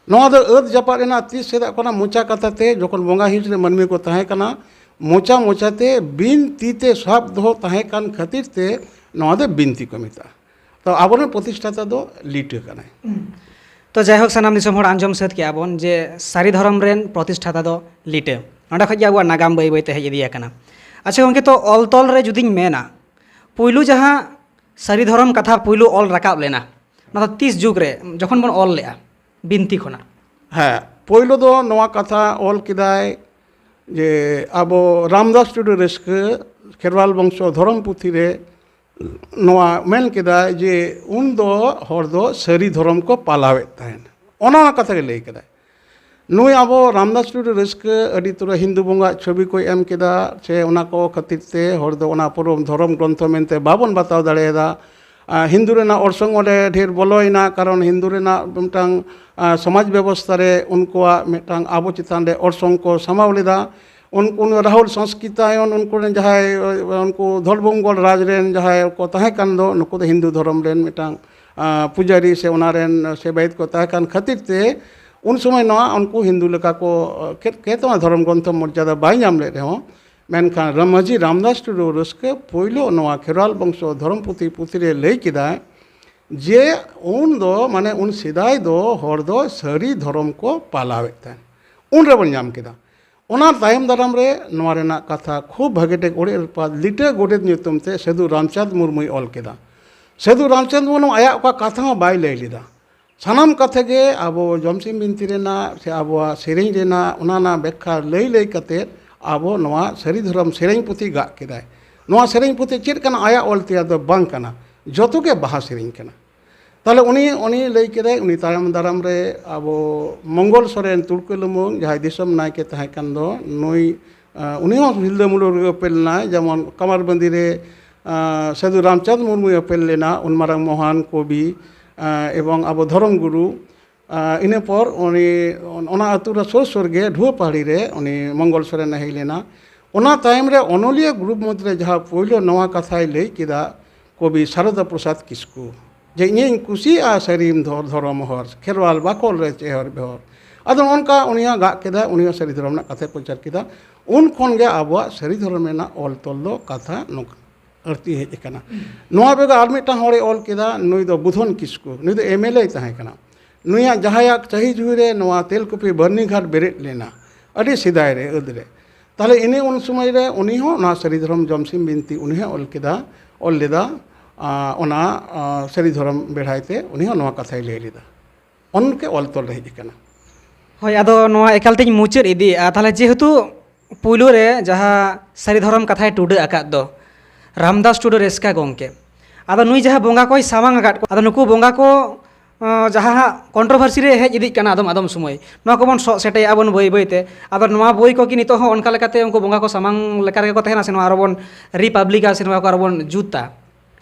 ᱱᱚᱣᱟ ᱫᱚ ᱟᱹᱛ ᱡᱟᱯᱟᱜ ᱨᱮᱱᱟᱜ ᱛᱤᱥ ᱥᱮᱫᱟᱜ ᱠᱟᱱᱟ, ᱢᱚᱪᱟ ᱠᱟᱛᱷᱟ ᱛᱮ ᱡᱚᱠᱷᱚᱱ ᱵᱚᱸᱜᱟ ᱦᱤᱸᱥ ᱨᱮ ᱢᱟᱹᱱᱢᱤ ᱠᱚ ᱛᱟᱦᱮᱸ ᱠᱟᱱᱟ, ᱢᱚᱪᱟ ᱢᱚᱪᱟ ᱛᱮ ᱵᱤᱱ ᱛᱤ ᱛᱮ ᱥᱟᱵ ᱫᱚᱦᱚ ᱛᱟᱦᱮᱸ ᱠᱟᱱ ᱠᱷᱟᱹᱛᱤᱨ ᱛᱮ ᱱᱚᱣᱟ ᱫᱚ ᱵᱤᱱᱛᱤ ᱠᱚ ᱢᱮᱛᱟᱜᱼᱟ᱾ ᱛᱚ ᱟᱵᱚᱨᱮᱱ ᱯᱨᱚᱛᱤᱥᱴᱷᱟᱛᱟ ᱫᱚ ᱞᱤᱴᱟᱹ ᱠᱟᱱᱟᱭ᱾ ᱛᱚ ᱡᱟᱭᱦᱳᱠ, ᱥᱟᱱᱟᱢ ᱫᱤᱥᱚᱢ ᱦᱚᱲ ᱟᱸᱡᱚᱢ ᱥᱟᱹᱛ ᱠᱮᱜᱼᱟ ᱵᱚᱱ ᱡᱮ ᱥᱟᱹᱨᱤ ᱫᱷᱚᱨᱚᱢ ᱨᱮᱱ ᱯᱨᱚᱛᱤᱥᱴᱷᱟᱛᱟ ᱫᱚ ᱞᱤᱴᱟᱹ᱾ ᱱᱚᱸᱰᱮ ᱠᱷᱚᱱ ᱜᱮ ᱟᱵᱚᱣᱟᱜ ᱱᱟᱜᱟᱢ ᱵᱟᱹᱭ ᱵᱟᱹᱭ ᱛᱮ ᱦᱮᱡ ᱤᱫᱤ ᱟᱠᱟᱱᱟ᱾ ᱟᱪᱪᱷᱟ ᱜᱚᱢᱠᱮ, ᱛᱚ ᱚᱞ ᱛᱚᱞ ᱨᱮ ᱡᱩᱫᱤᱧ ᱢᱮᱱᱟ, ᱯᱩᱭᱞᱩ ᱡᱟᱦᱟᱸ ᱥᱟᱹᱨᱤ ᱫᱷᱚᱨᱚᱢ ᱠᱟᱛᱷᱟ ᱯᱩᱭᱞᱩ ᱚᱞ ᱨᱟᱠᱟᱵ ᱞᱮᱱᱟ, ᱚᱱᱟ ᱫᱚ ᱛᱤᱥ ᱡᱩᱜᱽ ᱨᱮ ᱡᱚᱠᱷᱚᱱ ᱵᱚᱱ ᱚᱞ ᱞᱮᱜᱼᱟ ᱵᱤᱱᱛᱤ ᱠᱷᱚᱱᱟᱜ? ᱦᱮᱸ, ᱯᱳᱭᱞᱳ ᱫᱚ ᱱᱚᱣᱟ ᱠᱟᱛᱷᱟ ᱚᱞ ᱠᱮᱫᱟᱭ ᱡᱮ ᱟᱵᱚ ᱨᱟᱢᱫᱟᱥ ᱴᱩᱰᱩ ᱨᱟᱹᱥᱠᱟᱹ, ᱠᱷᱮᱨᱣᱟᱞ ᱵᱚᱝᱥᱚ ᱫᱷᱚᱨᱚᱢ ᱯᱩᱛᱷᱤ ᱨᱮ ᱱᱚᱣᱟ ᱢᱮᱱ ᱠᱮᱫᱟᱭ ᱡᱮ ᱩᱱ ᱫᱚ ᱦᱚᱲ ᱫᱚ ᱥᱟᱹᱨᱤ ᱫᱷᱚᱨᱚᱢ ᱠᱚ ᱯᱟᱞᱟᱣᱮᱫ ᱛᱟᱦᱮᱸᱱ, ᱚᱱᱟ ᱚᱱᱟ ᱠᱟᱛᱷᱟ ᱜᱮ ᱞᱟᱹᱭ ᱠᱮᱫᱟᱭ᱾ ᱱᱩᱭ ᱟᱵᱚ ᱨᱟᱢᱫᱟᱥ ᱴᱩᱰᱩ ᱨᱟᱹᱥᱠᱟᱹ ᱟᱹᱰᱤ ᱩᱛᱟᱹᱨ ᱦᱤᱱᱫᱩ ᱵᱚᱸᱜᱟ ᱪᱷᱚᱵᱤ ᱠᱚᱭ ᱮᱢ ᱠᱮᱫᱟ, ᱥᱮ ᱚᱱᱟ ᱠᱚ ᱠᱷᱟᱹᱛᱤᱨ ᱛᱮ ᱦᱚᱲ ᱫᱚ ᱚᱱᱟ ᱯᱩᱨᱟᱹ ᱫᱷᱚᱨᱚᱢ ᱜᱨᱚᱱᱛᱷᱚ ᱢᱮᱱᱛᱮ ᱵᱟᱵᱚᱱ ᱵᱟᱛᱟᱣ ᱫᱟᱲᱮᱭᱟᱫᱟ᱾ ᱟᱨ ᱦᱤᱱᱫᱩ ᱨᱮᱱᱟᱜ ᱚᱨᱥᱚᱝ ᱚᱸᱰᱮ ᱰᱷᱮᱨ ᱵᱚᱞᱚᱭᱮᱱᱟ, ᱠᱟᱨᱚᱱ ᱦᱤᱱᱫᱩ ᱨᱮᱱᱟᱜ ᱢᱤᱫᱴᱟᱝ, ᱟᱨ, ᱥᱚᱢᱟᱡᱽ ᱵᱮᱵᱚᱥᱛᱷᱟ ᱨᱮ ᱩᱱᱠᱩᱣᱟᱜ ᱢᱤᱫᱴᱟᱝ ᱟᱵᱚ ᱪᱮᱛᱟᱱ ᱨᱮ ᱚᱨᱥᱚᱝ ᱠᱚ ᱥᱟᱢᱟᱣ ᱞᱮᱫᱟ᱾ ᱩᱱᱠᱩ ᱨᱟᱦᱩᱞ ᱥᱚᱝᱥᱠᱨᱤᱛᱟᱭᱚᱱ, ᱩᱱᱠᱩ ᱨᱮᱱ ᱡᱟᱦᱟᱸᱭ, ᱩᱱᱠᱩ ᱫᱷᱚᱞ ᱵᱚᱝᱜᱚᱞ ᱨᱟᱡᱽ ᱨᱮᱱ ᱡᱟᱦᱟᱸᱭ ᱠᱚ ᱛᱟᱦᱮᱸ ᱠᱟᱱ ᱫᱚ, ᱱᱩᱠᱩ ᱫᱚ ᱦᱤᱱᱫᱩ ᱫᱷᱚᱨᱚᱢ ᱨᱮᱱ ᱢᱤᱫᱴᱟᱝ, ᱟᱨ, ᱯᱩᱡᱟᱨᱤ ᱥᱮ ᱚᱱᱟ ᱨᱮᱱ ᱥᱮᱵᱟᱭᱤᱛ ᱠᱚ ᱛᱟᱦᱮᱸ ᱠᱟᱱ ᱠᱷᱟᱹᱛᱤᱨ ᱛᱮ ᱩᱱ ᱥᱚᱢᱚᱭ ᱱᱚᱣᱟ ᱩᱱᱠᱩ ᱦᱤᱱᱫᱩ ᱞᱮᱠᱟ ᱠᱚ, ᱟᱨ, ᱠᱮᱫ ᱠᱮᱫ ᱛᱮ ᱚᱱᱟ ᱫᱷᱚᱨᱚᱢ ᱜᱨᱚᱱᱛᱷᱚ ᱢᱚᱨᱡᱟᱫᱟ ᱵᱟᱭ ᱧᱟᱢ ᱞᱮᱫ ᱨᱮᱦᱚᱸ, ᱢᱮᱱᱠᱷᱟᱱ ᱨᱟᱢ-, ᱢᱟᱹᱡᱷᱤ ᱨᱟᱢᱫᱟᱥ ᱴᱩᱰᱩ ᱨᱟᱹᱥᱠᱟᱹ ᱯᱳᱭᱞᱳ ᱱᱚᱣᱟ ᱠᱷᱮᱨᱣᱟᱞ ᱵᱚᱝᱥᱚ ᱫᱷᱚᱨᱚᱢ ᱯᱩᱛᱷᱤ, ᱯᱩᱛᱷᱤ ᱨᱮ ᱞᱟᱹᱭ ᱠᱮᱫᱟᱭ ᱡᱮ ᱩᱱ ᱫᱚ, ᱢᱟᱱᱮ, ᱩᱱ ᱥᱮᱫᱟᱭ ᱫᱚ ᱦᱚᱲ ᱫᱚ ᱥᱟᱹᱨᱤ ᱫᱷᱚᱨᱚᱢ ᱠᱚ ᱯᱟᱞᱟᱣᱮᱫ ᱛᱟᱦᱮᱸᱫ᱾ ᱩᱱ ᱨᱮᱵᱚᱱ ᱧᱟᱢ ᱠᱮᱫᱟ᱾ ᱚᱱᱟ ᱛᱟᱭᱚᱢ ᱫᱟᱨᱟᱢ ᱨᱮ ᱱᱚᱣᱟ ᱨᱮᱱᱟᱜ ᱠᱟᱛᱷᱟ ᱠᱷᱩᱵ ᱵᱷᱟᱜᱮ ᱴᱷᱤᱠ ᱚᱲᱮᱡ ᱨᱟᱯᱟᱜ ᱞᱤᱴᱟᱹ ᱜᱚᱰᱮᱛ ᱧᱩᱛᱩᱢ ᱛᱮ ᱥᱟᱹᱫᱷᱩ ᱨᱟᱢᱪᱟᱸᱫᱽ ᱢᱩᱨᱢᱩᱭ ᱚᱞ ᱠᱮᱫᱟ᱾ ᱥᱟᱹᱫᱷᱩ ᱨᱟᱢᱪᱟᱸᱫᱽ ᱢᱩᱨᱢᱩ ᱟᱭᱟᱜ ᱚᱠᱟ ᱠᱟᱛᱷᱟ ᱦᱚᱸ ᱵᱟᱭ ᱞᱟᱹᱭ ᱞᱮᱫᱟ᱾ ᱥᱟᱱᱟᱢ ᱠᱟᱛᱷᱟ ᱜᱮ ᱟᱵᱚ ᱡᱚᱢᱥᱤᱢ ᱵᱤᱱᱛᱤ ᱨᱮᱱᱟᱜ ᱥᱮ ᱟᱵᱚᱣᱟᱜ ᱥᱮᱨᱮᱧ ᱨᱮᱱᱟᱜ ᱚᱱᱟ ᱨᱮᱱᱟᱜ ᱵᱮᱠᱠᱷᱟ ᱞᱟᱹᱭ ᱞᱟᱹᱭ ᱠᱟᱛᱮᱫ ᱟᱵᱚ ᱱᱚᱣᱟ ᱥᱟᱹᱨᱤ ᱫᱷᱚᱨᱚᱢ ᱥᱮᱨᱮᱧ ᱯᱩᱛᱷᱤ ᱜᱟᱜ ᱠᱮᱫᱟᱭ᱾ ᱱᱚᱣᱟ ᱥᱮᱨᱮᱧ ᱯᱩᱛᱷᱤ ᱪᱮᱫ ᱠᱟᱱᱟ? ᱟᱭᱟᱜ ᱚᱞ ᱛᱮᱭᱟᱜ ᱫᱚ ᱵᱟᱝ ᱠᱟᱱᱟ, ᱡᱚᱛᱚ ᱜᱮ ᱵᱟᱦᱟ ᱥᱮᱨᱮᱧ ᱠᱟᱱᱟ᱾ ᱛᱟᱦᱚᱞᱮ ᱩᱱᱤ, ᱩᱱᱤ ᱞᱟᱹᱭ ᱠᱮᱫᱟᱭ, ᱩᱱᱤ ᱛᱟᱭᱚᱢ ᱫᱟᱨᱟᱢ ᱨᱮ ᱟᱵᱚ ᱢᱚᱝᱜᱚᱞ ᱥᱚᱨᱮᱱ ᱛᱩᱲᱠᱟᱹ ᱞᱩᱢᱟᱹᱝ, ᱡᱟᱦᱟᱸᱭ ᱫᱤᱥᱚᱢ ᱱᱟᱭᱠᱮ ᱛᱟᱦᱮᱸ ᱠᱟᱱ ᱫᱚ, ᱱᱩᱭ, ᱟᱸ, ᱩᱱᱤ ᱦᱚᱸ ᱥᱤᱞᱫᱟᱹ ᱢᱩᱞᱩᱠ ᱨᱮ ᱩᱯᱮᱞ ᱞᱮᱱᱟᱭ᱾ ᱡᱮᱢᱚᱱ ᱠᱟᱢᱟᱨᱵᱟᱸᱫᱤ ᱨᱮ, ᱟᱸ, ᱥᱟᱹᱫᱷᱩ ᱨᱟᱢᱪᱟᱸᱫᱽ ᱢᱩᱨᱢᱩᱭ ᱩᱯᱮᱞ ᱞᱮᱱᱟ, ᱩᱱ ᱢᱟᱨᱟᱝ ᱢᱚᱦᱟᱱ ᱠᱚᱵᱤ, ᱟᱸ, ᱮᱵᱚᱝ ᱟᱵᱚ ᱫᱷᱚᱨᱚᱢ ᱜᱩᱨᱩ᱾ ᱟᱨ ᱤᱱᱟᱹ ᱯᱚᱨ ᱩᱱᱤ ᱚᱱᱟ ᱟᱹᱛᱩ ᱨᱮ ᱥᱩᱨ ᱥᱩᱨ ᱜᱮ ᱰᱷᱩᱣᱟᱹ ᱯᱟᱦᱟᱲᱤ ᱨᱮ ᱩᱱᱤ ᱢᱚᱝᱜᱚᱞ ᱥᱚᱨᱮᱱᱮ ᱦᱮᱡ ᱞᱮᱱᱟ᱾ ᱚᱱᱟ ᱛᱟᱭᱚᱢ ᱨᱮ ᱚᱱᱚᱞᱤᱭᱟᱹ ᱜᱨᱩᱯ ᱢᱩᱫᱽᱨᱮ ᱡᱟᱦᱟᱸ ᱯᱳᱭᱞᱳ ᱱᱚᱣᱟ ᱠᱟᱛᱷᱟᱭ ᱞᱟᱹᱭ ᱠᱮᱫᱟ ᱠᱚᱵᱤ ᱥᱟᱨᱚᱫᱟ ᱯᱨᱚᱥᱟᱫᱽ ᱠᱤᱥᱠᱩ, ᱡᱮ ᱤᱧᱤᱧ ᱠᱩᱥᱤᱭᱟᱜᱼᱟ ᱥᱟᱹᱨᱤᱢ ᱫᱷᱚᱨ-, ᱫᱷᱚᱨᱚᱢ ᱦᱚᱨ, ᱠᱷᱮᱨᱣᱟᱞ ᱵᱟᱠᱷᱳᱞ ᱨᱮ ᱪᱮᱦᱚᱨ ᱵᱮᱦᱚᱨ᱾ ᱟᱫᱚ ᱚᱱᱠᱟ ᱩᱱᱤ ᱦᱚᱸ ᱜᱟᱜ ᱠᱮᱫᱟ, ᱩᱱᱤ ᱦᱚᱸ ᱥᱟᱹᱨᱤ ᱫᱷᱚᱨᱚᱢ ᱨᱮᱱᱟᱜ ᱠᱟᱛᱷᱟᱭ ᱯᱨᱚᱪᱟᱨ ᱠᱮᱫᱟ᱾ ᱩᱱ ᱠᱷᱚᱱ ᱜᱮ ᱟᱵᱚᱣᱟᱜ ᱥᱟᱹᱨᱤ ᱫᱷᱚᱨᱚᱢ ᱨᱮᱱᱟᱜ ᱚᱞ ᱛᱚᱞ ᱫᱚ ᱠᱟᱛᱷᱟ ᱱᱚᱝᱠᱟ ᱟᱹᱲᱛᱤ ᱦᱮᱡ ᱟᱠᱟᱱᱟ᱾ ᱱᱚᱣᱟ ᱵᱮᱜᱚᱨ ᱟᱨ ᱢᱤᱫᱴᱟᱝ ᱦᱚᱲᱮ ᱚᱞ ᱠᱮᱫᱟ, ᱱᱩᱭ ᱫᱚ ᱵᱩᱫᱷᱚᱱ ᱠᱤᱥᱠᱩ, ᱱᱩᱭ ᱫᱚ ᱮᱢ ᱮᱞ ᱮᱭ ᱛᱟᱦᱮᱸ ᱠᱟᱱᱟ᱾ ᱱᱩᱭᱟᱜ ᱡᱟᱦᱟᱸᱭᱟᱜ ᱪᱟᱹᱦᱤ ᱡᱩᱦᱤ ᱨᱮ ᱱᱚᱣᱟ ᱛᱮᱞᱠᱩᱯᱤ ᱵᱟᱹᱨᱱᱤ ᱜᱷᱟᱴ ᱵᱮᱨᱮᱫ ᱞᱮᱱᱟ, ᱟᱹᱰᱤ ᱥᱮᱫᱟᱭ ᱨᱮ ᱟᱹᱫ ᱨᱮ᱾ ᱛᱟᱦᱞᱮ ᱤᱱᱟᱹ ᱩᱱ ᱥᱚᱢᱚᱭ ᱨᱮ ᱩᱱᱤ ᱦᱚᱸ ᱚᱱᱟ ᱥᱟᱹᱨᱤ ᱫᱷᱚᱨᱚᱢ ᱡᱚᱢᱥᱤᱢ ᱵᱤᱱᱛᱤ ᱩᱱᱤ ᱦᱚᱸ ᱚᱞ ᱠᱮᱫᱟ, ᱚᱞ ᱞᱮᱫᱟ᱾ ᱟᱸ, ᱚᱱᱟ, ᱟᱸ, ᱥᱟᱹᱨᱤ ᱫᱷᱚᱨᱚᱢ ᱵᱮᱲᱦᱟᱭ ᱛᱮ ᱩᱱᱤ ᱦᱚᱸ ᱱᱚᱣᱟ ᱠᱟᱛᱷᱟᱭ ᱞᱟᱹᱭ ᱞᱮᱫᱟ᱾ ᱚᱱᱠᱟ ᱚᱞ ᱛᱚᱞ ᱨᱮ ᱦᱮᱡ ᱟᱠᱟᱱᱟ᱾ ᱦᱳᱭ, ᱟᱫᱚ ᱱᱚᱣᱟ ᱮᱠᱟᱞ ᱛᱮᱧ ᱢᱩᱪᱟᱹᱫ ᱤᱫᱤᱭᱮᱫᱼᱟ᱾ ᱛᱟᱦᱞᱮ ᱡᱮᱦᱮᱛᱩ ᱯᱩᱭᱞᱩ ᱨᱮ ᱡᱟᱦᱟᱸ ᱥᱟᱹᱨᱤ ᱫᱷᱚᱨᱚᱢ ᱠᱟᱛᱷᱟᱭ ᱴᱩᱰᱟᱹ ᱟᱠᱟᱫ ᱫᱚ ᱨᱟᱢᱫᱟᱥ ᱴᱩᱰᱩ ᱨᱮᱥᱠᱟ ᱜᱚᱢᱠᱮ, ᱟᱫᱚ ᱱᱩᱭ ᱡᱟᱦᱟᱸ ᱵᱚᱸᱜᱟ ᱠᱚᱭ ᱥᱟᱢᱟᱝ ᱟᱠᱟᱫ ᱠᱚᱣᱟ, ᱟᱫᱚ ᱱᱩᱠᱩ ᱵᱚᱸᱜᱟ ᱠᱚ, ᱟᱸ, ᱡᱟᱦᱟᱸ ᱦᱟᱸᱜ ᱠᱚᱱᱴᱨᱳᱵᱷᱟᱨᱥᱤ ᱨᱮ ᱦᱮᱡ ᱤᱫᱤᱜ ᱠᱟᱱᱟ ᱟᱫᱚᱢ ᱟᱫᱚᱢ ᱥᱚᱢᱚᱭ, ᱱᱚᱣᱟ ᱠᱚᱵᱚᱱ ᱥᱚᱜ ᱥᱮᱴᱮᱭᱟ ᱵᱚᱱ ᱵᱟᱹᱭ ᱵᱟᱹᱭ ᱛᱮ᱾ ᱟᱫᱚ ᱱᱚᱣᱟ ᱵᱳᱭ ᱠᱚ ᱠᱤ ᱱᱤᱛᱚᱜ ᱦᱚᱸ ᱚᱱᱠᱟ ᱞᱮᱠᱟᱛᱮ ᱩᱱᱠᱩ ᱵᱚᱸᱜᱟ ᱠᱚ ᱥᱟᱢᱟᱝ ᱞᱮᱠᱟ ᱨᱮᱜᱮ ᱠᱚ ᱛᱟᱦᱮᱱᱟ, ᱥᱮ ᱱᱚᱣᱟ ᱟᱨᱚ ᱵᱚᱱ ᱨᱤᱯᱟᱵᱽᱞᱤᱠᱟ, ᱥᱮ ᱱᱚᱣᱟ ᱠᱚ ᱟᱨᱚ ᱵᱚᱱ ᱡᱩᱛᱟ?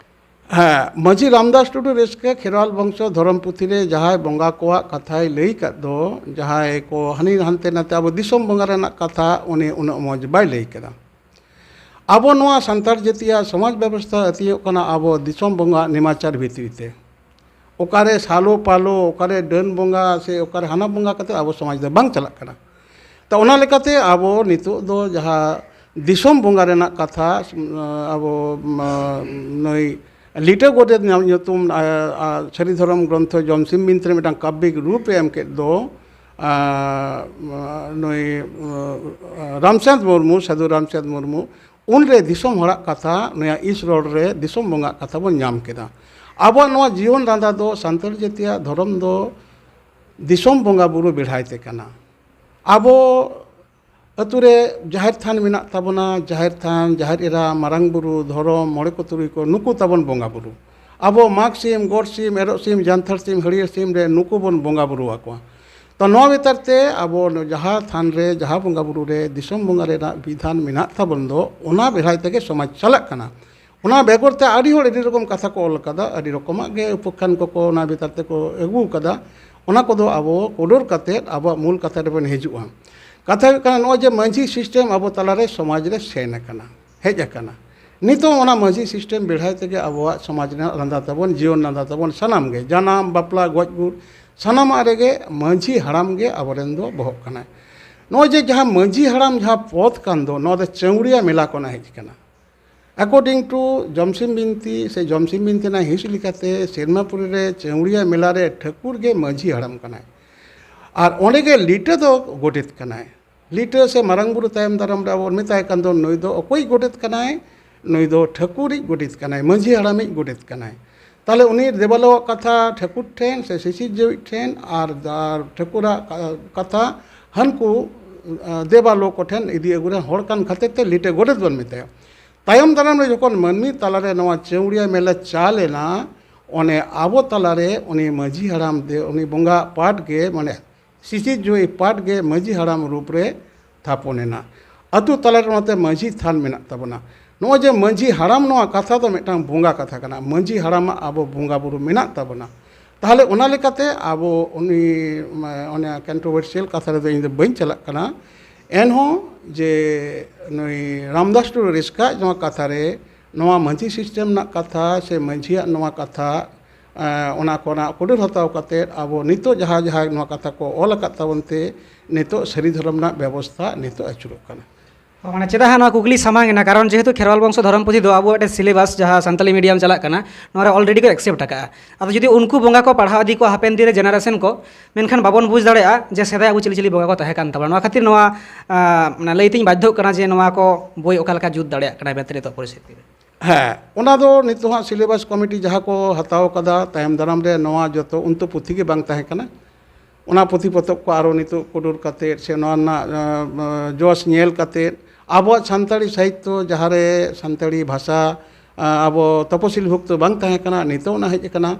ᱦᱮᱸ, ᱢᱟᱹᱡᱷᱤ ᱨᱟᱢᱫᱟᱥ ᱴᱩᱰᱩ ᱨᱟᱹᱥᱠᱟᱹ ᱠᱷᱮᱨᱣᱟᱞ ᱵᱚᱝᱥᱚ ᱫᱷᱚᱨᱚᱢ ᱯᱩᱛᱷᱤ ᱨᱮ ᱡᱟᱦᱟᱸᱭ ᱵᱚᱸᱜᱟ ᱠᱚᱣᱟᱜ ᱠᱟᱛᱷᱟᱭ ᱞᱟᱹᱭ ᱠᱟᱫ ᱫᱚ, ᱡᱟᱦᱟᱸᱭ ᱠᱚ ᱦᱟᱹᱱᱤ ᱦᱟᱱᱛᱮ ᱱᱟᱛᱮ ᱟᱵᱚ ᱫᱤᱥᱚᱢ ᱵᱚᱸᱜᱟ ᱨᱮᱱᱟᱜ ᱠᱟᱛᱷᱟ, ᱩᱱᱤ ᱩᱱᱟᱹᱜ ᱢᱚᱡᱽ ᱵᱟᱭ ᱞᱟᱹᱭ ᱠᱟᱫᱟ᱾ ᱟᱵᱚ ᱱᱚᱣᱟ ᱥᱟᱱᱛᱟᱲ ᱡᱟᱹᱛᱤᱭᱟᱜ ᱥᱚᱢᱟᱡᱽ ᱵᱮᱵᱚᱥᱛᱷᱟ ᱟᱹᱛᱤᱭᱚᱜ ᱠᱟᱱᱟ ᱟᱵᱚ ᱫᱤᱥᱚᱢ ᱵᱚᱸᱜᱟ ᱱᱮᱢᱟᱪᱟᱨ ᱵᱷᱤᱛᱨᱤ ᱛᱮ᱾ ᱚᱠᱟᱨᱮ ᱥᱟᱞᱚ ᱯᱟᱞᱚ, ᱚᱠᱟᱨᱮ ᱰᱟᱹᱱ ᱵᱚᱸᱜᱟ ᱥᱮ ᱚᱠᱟᱨᱮ ᱦᱟᱱᱟ ᱵᱚᱸᱜᱟ ᱠᱟᱛᱮ ᱟᱵᱚ ᱥᱚᱢᱟᱡᱽ ᱫᱚ ᱵᱟᱝ ᱪᱟᱞᱟᱜ ᱠᱟᱱᱟ᱾ ᱛᱚ, ᱚᱱᱟ ᱞᱮᱠᱟᱛᱮ ᱟᱵᱚ ᱱᱤᱛᱚᱜ ᱫᱚ ᱡᱟᱦᱟᱸ ᱫᱤᱥᱚᱢ ᱵᱚᱸᱜᱟ ᱨᱮᱱᱟᱜ ᱠᱟᱛᱷᱟ, ᱟᱵᱚ, ᱢᱟ, ᱱᱩᱭ ᱞᱤᱴᱟᱹ ᱜᱚᱰᱮᱛ ᱧᱩ-, ᱧᱩᱛᱩᱢ, ᱟ, ᱟ, ᱥᱟᱹᱨᱤ ᱫᱷᱚᱨᱚᱢ ᱜᱨᱚᱱᱛᱷᱚ ᱡᱚᱢᱥᱤᱢ ᱵᱤᱱᱛᱤ ᱨᱮ ᱢᱤᱫᱴᱟᱝ ᱠᱟᱵᱽᱵᱤᱠ ᱨᱩᱯ ᱮ ᱮᱢ ᱠᱮᱫ ᱫᱚ, ᱟ, ᱱᱩᱭ, ᱟ, ᱨᱟᱢᱪᱟᱸᱫᱽ ᱢᱩᱨᱢᱩ, ᱥᱟᱹᱫᱷᱩ ᱨᱟᱢᱪᱟᱸᱫᱽ ᱢᱩᱨᱢᱩ, ᱩᱱᱨᱮ ᱫᱤᱥᱚᱢ ᱦᱚᱲᱟᱜ ᱠᱟᱛᱷᱟ, ᱱᱚᱣᱟ ᱤᱥ ᱨᱚᱲ ᱨᱮ ᱫᱤᱥᱚᱢ ᱵᱚᱸᱜᱟᱜ ᱠᱟᱛᱷᱟ ᱵᱚᱱ ᱧᱟᱢ ᱠᱮᱫᱟ᱾ ᱟᱵᱚᱣᱟᱜ ᱱᱚᱣᱟ ᱡᱤᱭᱚᱱ ᱨᱟᱸᱫᱟ ᱫᱚ ᱥᱟᱱᱛᱟᱲ ᱡᱟᱹᱛᱤᱭᱟᱜ ᱫᱷᱚᱨᱚᱢ ᱫᱚ ᱫᱤᱥᱚᱢ ᱵᱚᱸᱜᱟ ᱵᱩᱨᱩ ᱵᱮᱲᱦᱟᱭ ᱛᱮ ᱠᱟᱱᱟ᱾ ᱟᱵᱚ ᱟᱹᱛᱩ ᱨᱮ ᱡᱟᱦᱮᱨ ᱛᱷᱟᱱ ᱢᱮᱱᱟᱜ ᱛᱟᱵᱚᱱᱟ, ᱡᱟᱦᱮᱨ ᱛᱷᱟᱱ, ᱡᱟᱦᱮᱨ ᱮᱨᱟ, ᱢᱟᱨᱟᱝ ᱵᱩᱨᱩ, ᱫᱷᱚᱨᱚᱢ, ᱢᱚᱬᱮ ᱠᱚ ᱛᱩᱨᱩᱭ ᱠᱚ, ᱱᱩᱠᱩ ᱛᱟᱵᱚᱱ ᱵᱚᱸᱜᱟ ᱵᱩᱨᱩ᱾ ᱟᱵᱚ ᱢᱟᱜᱽ ᱥᱤᱢ, ᱜᱚᱰ ᱥᱤᱢ, ᱮᱨᱚᱜ ᱥᱤᱢ, ᱡᱟᱱᱛᱷᱟᱲ ᱥᱤᱢ, ᱦᱟᱹᱲᱭᱟᱹᱨ ᱥᱤᱢ ᱨᱮ ᱱᱩᱠᱩ ᱵᱚᱱ ᱵᱚᱸᱜᱟ ᱵᱩᱨᱩ ᱟᱠᱚᱣᱟ᱾ ᱛᱚ, ᱱᱚᱣᱟ ᱵᱷᱤᱛᱟᱨ ᱛᱮ ᱟᱵᱚ ᱡᱟᱦᱟᱸ ᱛᱷᱟᱱ ᱨᱮ, ᱡᱟᱦᱟᱸ ᱵᱚᱸᱜᱟ ᱵᱩᱨᱩ ᱨᱮ ᱫᱤᱥᱚᱢ ᱵᱚᱸᱜᱟ ᱨᱮᱱᱟᱜ ᱵᱤᱫᱷᱟᱱ ᱢᱮᱱᱟᱜ ᱛᱟᱵᱚᱱ ᱫᱚ, ᱚᱱᱟ ᱵᱮᱲᱦᱟᱭ ᱛᱮᱜᱮ ᱥᱚᱢᱟᱡᱽ ᱪᱟᱞᱟᱜ ᱠᱟᱱᱟ᱾ ᱚᱱᱟ ᱵᱮᱜᱚᱨ ᱛᱮ ᱟᱹᱰᱤ ᱦᱚᱲ ᱟᱹᱰᱤ ᱨᱚᱠᱚᱢ ᱠᱟᱛᱷᱟ ᱠᱚ ᱚᱞ ᱠᱟᱫᱟ, ᱟᱹᱰᱤ ᱨᱚᱠᱚᱢᱟᱜ ᱜᱮ ᱩᱯᱟᱠᱷᱟᱱ ᱠᱚᱠᱚ ᱚᱱᱟ ᱵᱷᱤᱛᱟᱨ ᱛᱮᱠᱚ ᱟᱹᱜᱩ ᱠᱟᱫᱟ᱾ ᱚᱱᱟ ᱠᱚᱫᱚ ᱟᱵᱚ ᱠᱚᱰᱚᱨ ᱠᱟᱛᱮᱫ ᱟᱵᱚᱣᱟᱜ ᱢᱩᱞ ᱠᱟᱛᱷᱟ ᱨᱮᱵᱚᱱ ᱦᱤᱡᱩᱜᱼᱟ᱾ ᱠᱟᱛᱷᱟ ᱦᱩᱭᱩᱜ ᱠᱟᱱᱟ, ᱱᱚᱜᱼᱚᱭ ᱡᱮ ᱢᱟᱹᱡᱷᱤ ᱥᱤᱥᱴᱮᱢ ᱟᱵᱚ ᱛᱟᱞᱟᱨᱮ ᱥᱚᱢᱟᱡᱽ ᱨᱮ ᱥᱮᱱ ᱟᱠᱟᱱᱟ, ᱦᱮᱡ ᱟᱠᱟᱱᱟ, ᱱᱤᱛᱚᱜ ᱚᱱᱟ ᱢᱟᱹᱡᱷᱤ ᱥᱤᱥᱴᱮᱢ ᱵᱮᱲᱦᱟᱭ ᱛᱮᱜᱮ ᱟᱵᱚᱣᱟᱜ ᱥᱚᱢᱟᱡᱽ ᱨᱮᱱᱟᱜ ᱞᱟᱸᱫᱟ ᱛᱟᱵᱚᱱ, ᱡᱤᱭᱚᱱ ᱞᱟᱸᱫᱟ ᱛᱟᱵᱚᱱ, ᱥᱟᱱᱟᱢ ᱜᱮ, ᱡᱟᱱᱟᱢ, ᱵᱟᱯᱞᱟ, ᱜᱚᱡ, ᱜᱩᱨ, ᱥᱟᱱᱟᱢᱟᱜ ᱨᱮᱜᱮ ᱢᱟᱹᱡᱷᱤ ᱦᱟᱲᱟᱢ ᱜᱮ ᱟᱵᱚᱨᱮᱱ ᱫᱚ ᱵᱚᱦᱚᱜ ᱠᱟᱱᱟᱭ᱾ ᱱᱚᱜᱼᱚᱭ ᱡᱮ ᱡᱟᱦᱟᱸ ᱢᱟᱹᱡᱷᱤ ᱦᱟᱲᱟᱢ ᱡᱟᱦᱟᱸ ᱯᱚᱫᱽ ᱠᱟᱱ ᱫᱚ, ᱱᱚᱣᱟ ᱫᱚ ᱪᱟᱹᱣᱲᱤᱭᱟ ᱢᱮᱞᱟ ᱠᱷᱚᱱᱟᱜ ᱦᱮᱡ ᱟᱠᱟᱱᱟ᱾ According to ᱡᱚᱢᱥᱤᱢ ᱵᱤᱱᱛᱤ ᱥᱮ ᱡᱚᱢᱥᱤᱢ ᱵᱤᱱᱛᱤ ᱨᱮᱱᱟᱜ ᱦᱤᱸᱥ ᱞᱮᱠᱟᱛᱮ, ᱥᱮᱨᱢᱟᱯᱩᱨᱤ ᱨᱮ ᱪᱟᱹᱣᱲᱤᱭᱟ ᱢᱮᱞᱟ ᱨᱮ ᱴᱷᱟᱹᱠᱩᱨ ᱜᱮ ᱢᱟᱹᱡᱷᱤ ᱦᱟᱲᱟᱢ ᱠᱟᱱᱟᱭ᱾ ᱟᱨ ᱚᱸᱰᱮ ᱜᱮ ᱞᱤᱴᱟᱹ ᱫᱚ ᱜᱚᱰᱮᱛ ᱠᱟᱱᱟᱭ᱾ ᱞᱤᱴᱟᱹ ᱥᱮ ᱢᱟᱨᱟᱝ ᱵᱩᱨᱩ ᱛᱟᱭᱚᱢ ᱫᱟᱨᱟᱢ ᱨᱮ ᱟᱵᱚ ᱵᱚᱱ ᱢᱮᱛᱟᱭ ᱠᱟᱱ ᱫᱚ, ᱱᱩᱭ ᱫᱚ ᱚᱠᱚᱭᱤᱡ ᱜᱚᱰᱮᱛ ᱠᱟᱱᱟᱭ? ᱱᱩᱭ ᱫᱚ ᱴᱷᱟᱹᱠᱩᱨᱤᱡ ᱜᱚᱰᱮᱛ ᱠᱟᱱᱟᱭ, ᱢᱟᱹᱡᱷᱤ ᱦᱟᱲᱟᱢᱤᱡ ᱜᱚᱰᱮᱛ ᱠᱟᱱᱟᱭ᱾ ᱛᱟᱦᱚᱞᱮ ᱩᱱᱤ ᱫᱮᱵᱟᱞᱳᱣᱟᱜ ᱠᱟᱛᱷᱟ ᱴᱷᱟᱹᱠᱩᱨ ᱴᱷᱮᱱ ᱥᱮ ᱥᱤᱥᱤᱨᱡᱟᱹᱣᱤᱡ ᱴᱷᱮᱱ ᱟᱨ, ᱟᱨ ᱴᱷᱟᱹᱠᱩᱨᱟᱜ ᱠᱟ-, ᱠᱟᱛᱷᱟ ᱦᱟᱹᱱᱠᱩ, ᱟ, ᱫᱮᱵᱟᱞᱳ ᱠᱚᱴᱷᱮᱱ ᱤᱫᱤ ᱟᱹᱜᱩ ᱨᱮᱱ ᱦᱚᱲ ᱠᱟᱱ ᱠᱷᱟᱹᱛᱤᱨ ᱛᱮ ᱞᱤᱴᱟᱹ ᱜᱚᱰᱮᱛ ᱵᱚᱱ ᱢᱮᱛᱟᱭᱟ᱾ ᱛᱟᱭᱚᱢ ᱫᱟᱨᱟᱢ ᱨᱮ ᱡᱚᱠᱷᱚᱱ ᱢᱟᱹᱱᱢᱤ ᱛᱟᱞᱟᱨᱮ ᱱᱚᱣᱟ ᱪᱟᱹᱣᱲᱤᱭᱟ ᱢᱮᱞᱟ ᱪᱟᱞ ᱮᱱᱟ, ᱚᱱᱮ ᱟᱵᱚ ᱛᱟᱞᱟᱨᱮ ᱩᱱᱤ ᱢᱟᱹᱡᱷᱤ ᱦᱟᱲᱟᱢ ᱫᱮ, ᱩᱱᱤ ᱵᱚᱸᱜᱟ ᱯᱟᱴ ᱜᱮ, ᱢᱟᱱᱮ ᱥᱤᱥᱤᱨᱡᱟᱹᱣᱤᱡ ᱯᱟᱴ ᱜᱮ ᱢᱟᱹᱡᱷᱤ ᱦᱟᱲᱟᱢ ᱨᱩᱯ ᱨᱮ ᱛᱷᱟᱯᱚᱱ ᱮᱱᱟ᱾ ᱟᱹᱛᱩ ᱛᱟᱞᱟᱨᱮ ᱚᱱᱟᱛᱮ ᱢᱟᱹᱡᱷᱤ ᱛᱷᱟᱱ ᱢᱮᱱᱟᱜ ᱛᱟᱵᱚᱱᱟ᱾ ᱱᱚᱜᱼᱚᱭ ᱡᱮ ᱢᱟᱹᱡᱷᱤ ᱦᱟᱲᱟᱢ ᱱᱚᱣᱟ ᱠᱟᱛᱷᱟ ᱫᱚ ᱢᱤᱫᱴᱟᱝ ᱵᱚᱸᱜᱟ ᱠᱟᱛᱷᱟ ᱠᱟᱱᱟ᱾ ᱢᱟᱹᱡᱷᱤ ᱦᱟᱲᱟᱢᱟᱜ ᱟᱵᱚ ᱵᱚᱸᱜᱟ ᱵᱩᱨᱩ ᱢᱮᱱᱟᱜ ᱛᱟᱵᱚᱱᱟ᱾ ᱛᱟᱦᱚᱞᱮ ᱚᱱᱟ ᱞᱮᱠᱟᱛᱮ ᱟᱵᱚ ᱩᱱᱤ, ᱢᱟ-, ᱚᱱᱟ controversial ᱠᱟᱛᱷᱟ ᱨᱮᱫᱚ ᱤᱧ ᱫᱚ ᱵᱟᱹᱧ ᱪᱟᱞᱟᱜ ᱠᱟᱱᱟ᱾ ᱮᱱᱦᱚᱸ ᱡᱮ ᱱᱩᱭ ᱨᱟᱢᱫᱟᱥ ᱴᱩᱰᱩ ᱨᱤᱥᱠᱟᱜ ᱱᱚᱣᱟ ᱠᱟᱛᱷᱟ ᱨᱮ, ᱱᱚᱣᱟ ᱢᱟᱹᱡᱷᱤ ᱥᱤᱥᱴᱮᱢ ᱨᱮᱱᱟᱜ ᱠᱟᱛᱷᱟ ᱥᱮ ᱢᱟᱹᱡᱷᱤᱭᱟᱜ ᱱᱚᱣᱟ ᱠᱟᱛᱷᱟ, ᱮᱸ, ᱚᱱᱟ ᱠᱚᱨᱮᱱᱟᱜ ᱠᱩᱰᱩᱨ ᱦᱟᱛᱟᱣ ᱠᱟᱛᱮᱫ ᱟᱵᱚ ᱱᱤᱛᱚᱜ ᱡᱟᱦᱟᱸ, ᱡᱟᱦᱟᱸ ᱱᱚᱣᱟ ᱠᱟᱛᱷᱟ ᱠᱚ ᱚᱞ ᱟᱠᱟᱫ ᱛᱟᱵᱚᱱ ᱛᱮ, ᱱᱤᱛᱚᱜ ᱥᱟᱹᱨᱤ ᱫᱷᱚᱨᱚᱢ ᱨᱮᱱᱟᱜ ᱵᱮᱵᱚᱥᱛᱷᱟ ᱱᱤᱛᱚᱜ ᱟᱹᱪᱩᱨᱚᱜ ᱠᱟᱱᱟ᱾ ᱢᱟᱱᱮ, ᱪᱮᱫᱟᱜ ᱦᱟᱸᱜ ᱱᱚᱣᱟ ᱠᱩᱠᱞᱤ ᱥᱟᱢᱟᱝ ᱮᱱᱟ? ᱠᱟᱨᱚᱱ ᱡᱮᱦᱮᱛᱩ ᱠᱷᱮᱨᱣᱟᱞ ᱵᱚᱝᱥᱚ ᱫᱷᱚᱨᱚᱢ ᱯᱩᱛᱷᱤ ᱫᱚ ᱟᱵᱚᱣᱟᱜ ᱢᱤᱫᱴᱮᱱ syllabus, ᱡᱟᱦᱟᱸ ᱥᱟᱱᱛᱟᱞᱤ medium ᱪᱟᱞᱟᱜ ᱠᱟᱱᱟ, ᱱᱚᱣᱟ ᱨᱮ already ᱠᱚ accept ᱟᱠᱟᱫᱼᱟ᱾ ᱟᱫᱚ ᱡᱩᱫᱤ ᱩᱱᱠᱩ ᱵᱚᱸᱜᱟ ᱠᱚ ᱯᱟᱲᱦᱟᱣ ᱤᱫᱤ ᱠᱚᱣᱟ ᱦᱟᱯᱮᱱ ᱫᱤᱱ ᱨᱮ generation ᱠᱚ, ᱢᱮᱱᱠᱷᱟᱱ ᱵᱟᱵᱚᱱ ᱵᱩᱡᱽ ᱫᱟᱲᱮᱭᱟᱜᱼᱟ ᱡᱮ ᱥᱮᱫᱟᱭ ᱟᱵᱚ ᱪᱤᱞᱤ ᱪᱤᱞᱤ ᱵᱚᱸᱜᱟ ᱠᱚ ᱛᱟᱦᱮᱸ ᱠᱟᱱ ᱛᱟᱵᱚᱱᱟ᱾ ᱱᱚᱣᱟ ᱠᱷᱟᱹᱛᱤᱨ ᱱᱚᱣᱟ, ᱟᱸ, ᱢᱟᱱᱮ, ᱞᱟᱹᱭ ᱛᱤᱧ ᱵᱟᱫᱽᱫᱷᱚᱜ ᱠᱟᱱᱟ ᱡᱮ ᱱᱚᱣᱟ ᱠᱚ ᱵᱳᱭ ᱚᱠᱟ ᱞᱮᱠᱟ ᱡᱩᱛ ᱫᱟᱲᱮᱭᱟᱜ ᱠᱟᱱᱟ ᱢᱮᱱᱛᱮ ᱱᱤᱛᱚᱜ ᱯᱚᱨᱤᱥᱛᱷᱤᱛᱤ ᱨᱮ᱾ ᱦᱮᱸ, ᱚᱱᱟ ᱫᱚ ᱱᱤᱛᱚᱜ ᱦᱟᱸᱜ syllabus committee ᱡᱟᱦᱟᱸ ᱠᱚ ᱦᱟᱛᱟᱣ ᱠᱟᱫᱟ, ᱛᱟᱭᱚᱢ ᱫᱟᱨᱟᱢ ᱨᱮ ᱱᱚᱣᱟ ᱡᱚᱛᱚ ᱩᱱᱛᱩ ᱯᱩᱛᱷᱤ ᱜᱮ ᱵᱟᱝ ᱛᱟᱦᱮᱸ ᱠᱟᱱᱟ᱾ ᱚᱱᱟ ᱯᱩᱛᱷᱤ ᱯᱚᱛᱚᱵ ᱠᱚ ᱟᱨᱚ ᱱᱤᱛᱚᱜ ᱠᱩᱰᱩᱨ ᱠᱟᱛᱮᱫ ᱥᱮ ᱱᱚᱣᱟ ᱨᱮᱱᱟᱜ, ᱟᱸ, ᱟᱸ, ᱡᱚᱥ ᱧᱮᱞ ᱠᱟᱛᱮᱫ ᱟᱵᱚᱣᱟᱜ ᱥᱟᱱᱛᱟᱲᱤ ᱥᱟᱦᱤᱛᱛᱚ ᱡᱟᱦᱟᱸ ᱨᱮ ᱥᱟᱱᱛᱟᱲᱤ ᱵᱷᱟᱥᱟ, ᱟᱸ, ᱟᱵᱚ ᱛᱚᱯᱚᱥᱤᱞ ᱵᱷᱩᱠᱛᱚ ᱵᱟᱝ ᱛᱟᱦᱮᱸ ᱠᱟᱱᱟ, ᱱᱤᱛᱚᱜ ᱚᱱᱟ ᱦᱮᱡ ᱟᱠᱟᱱᱟ᱾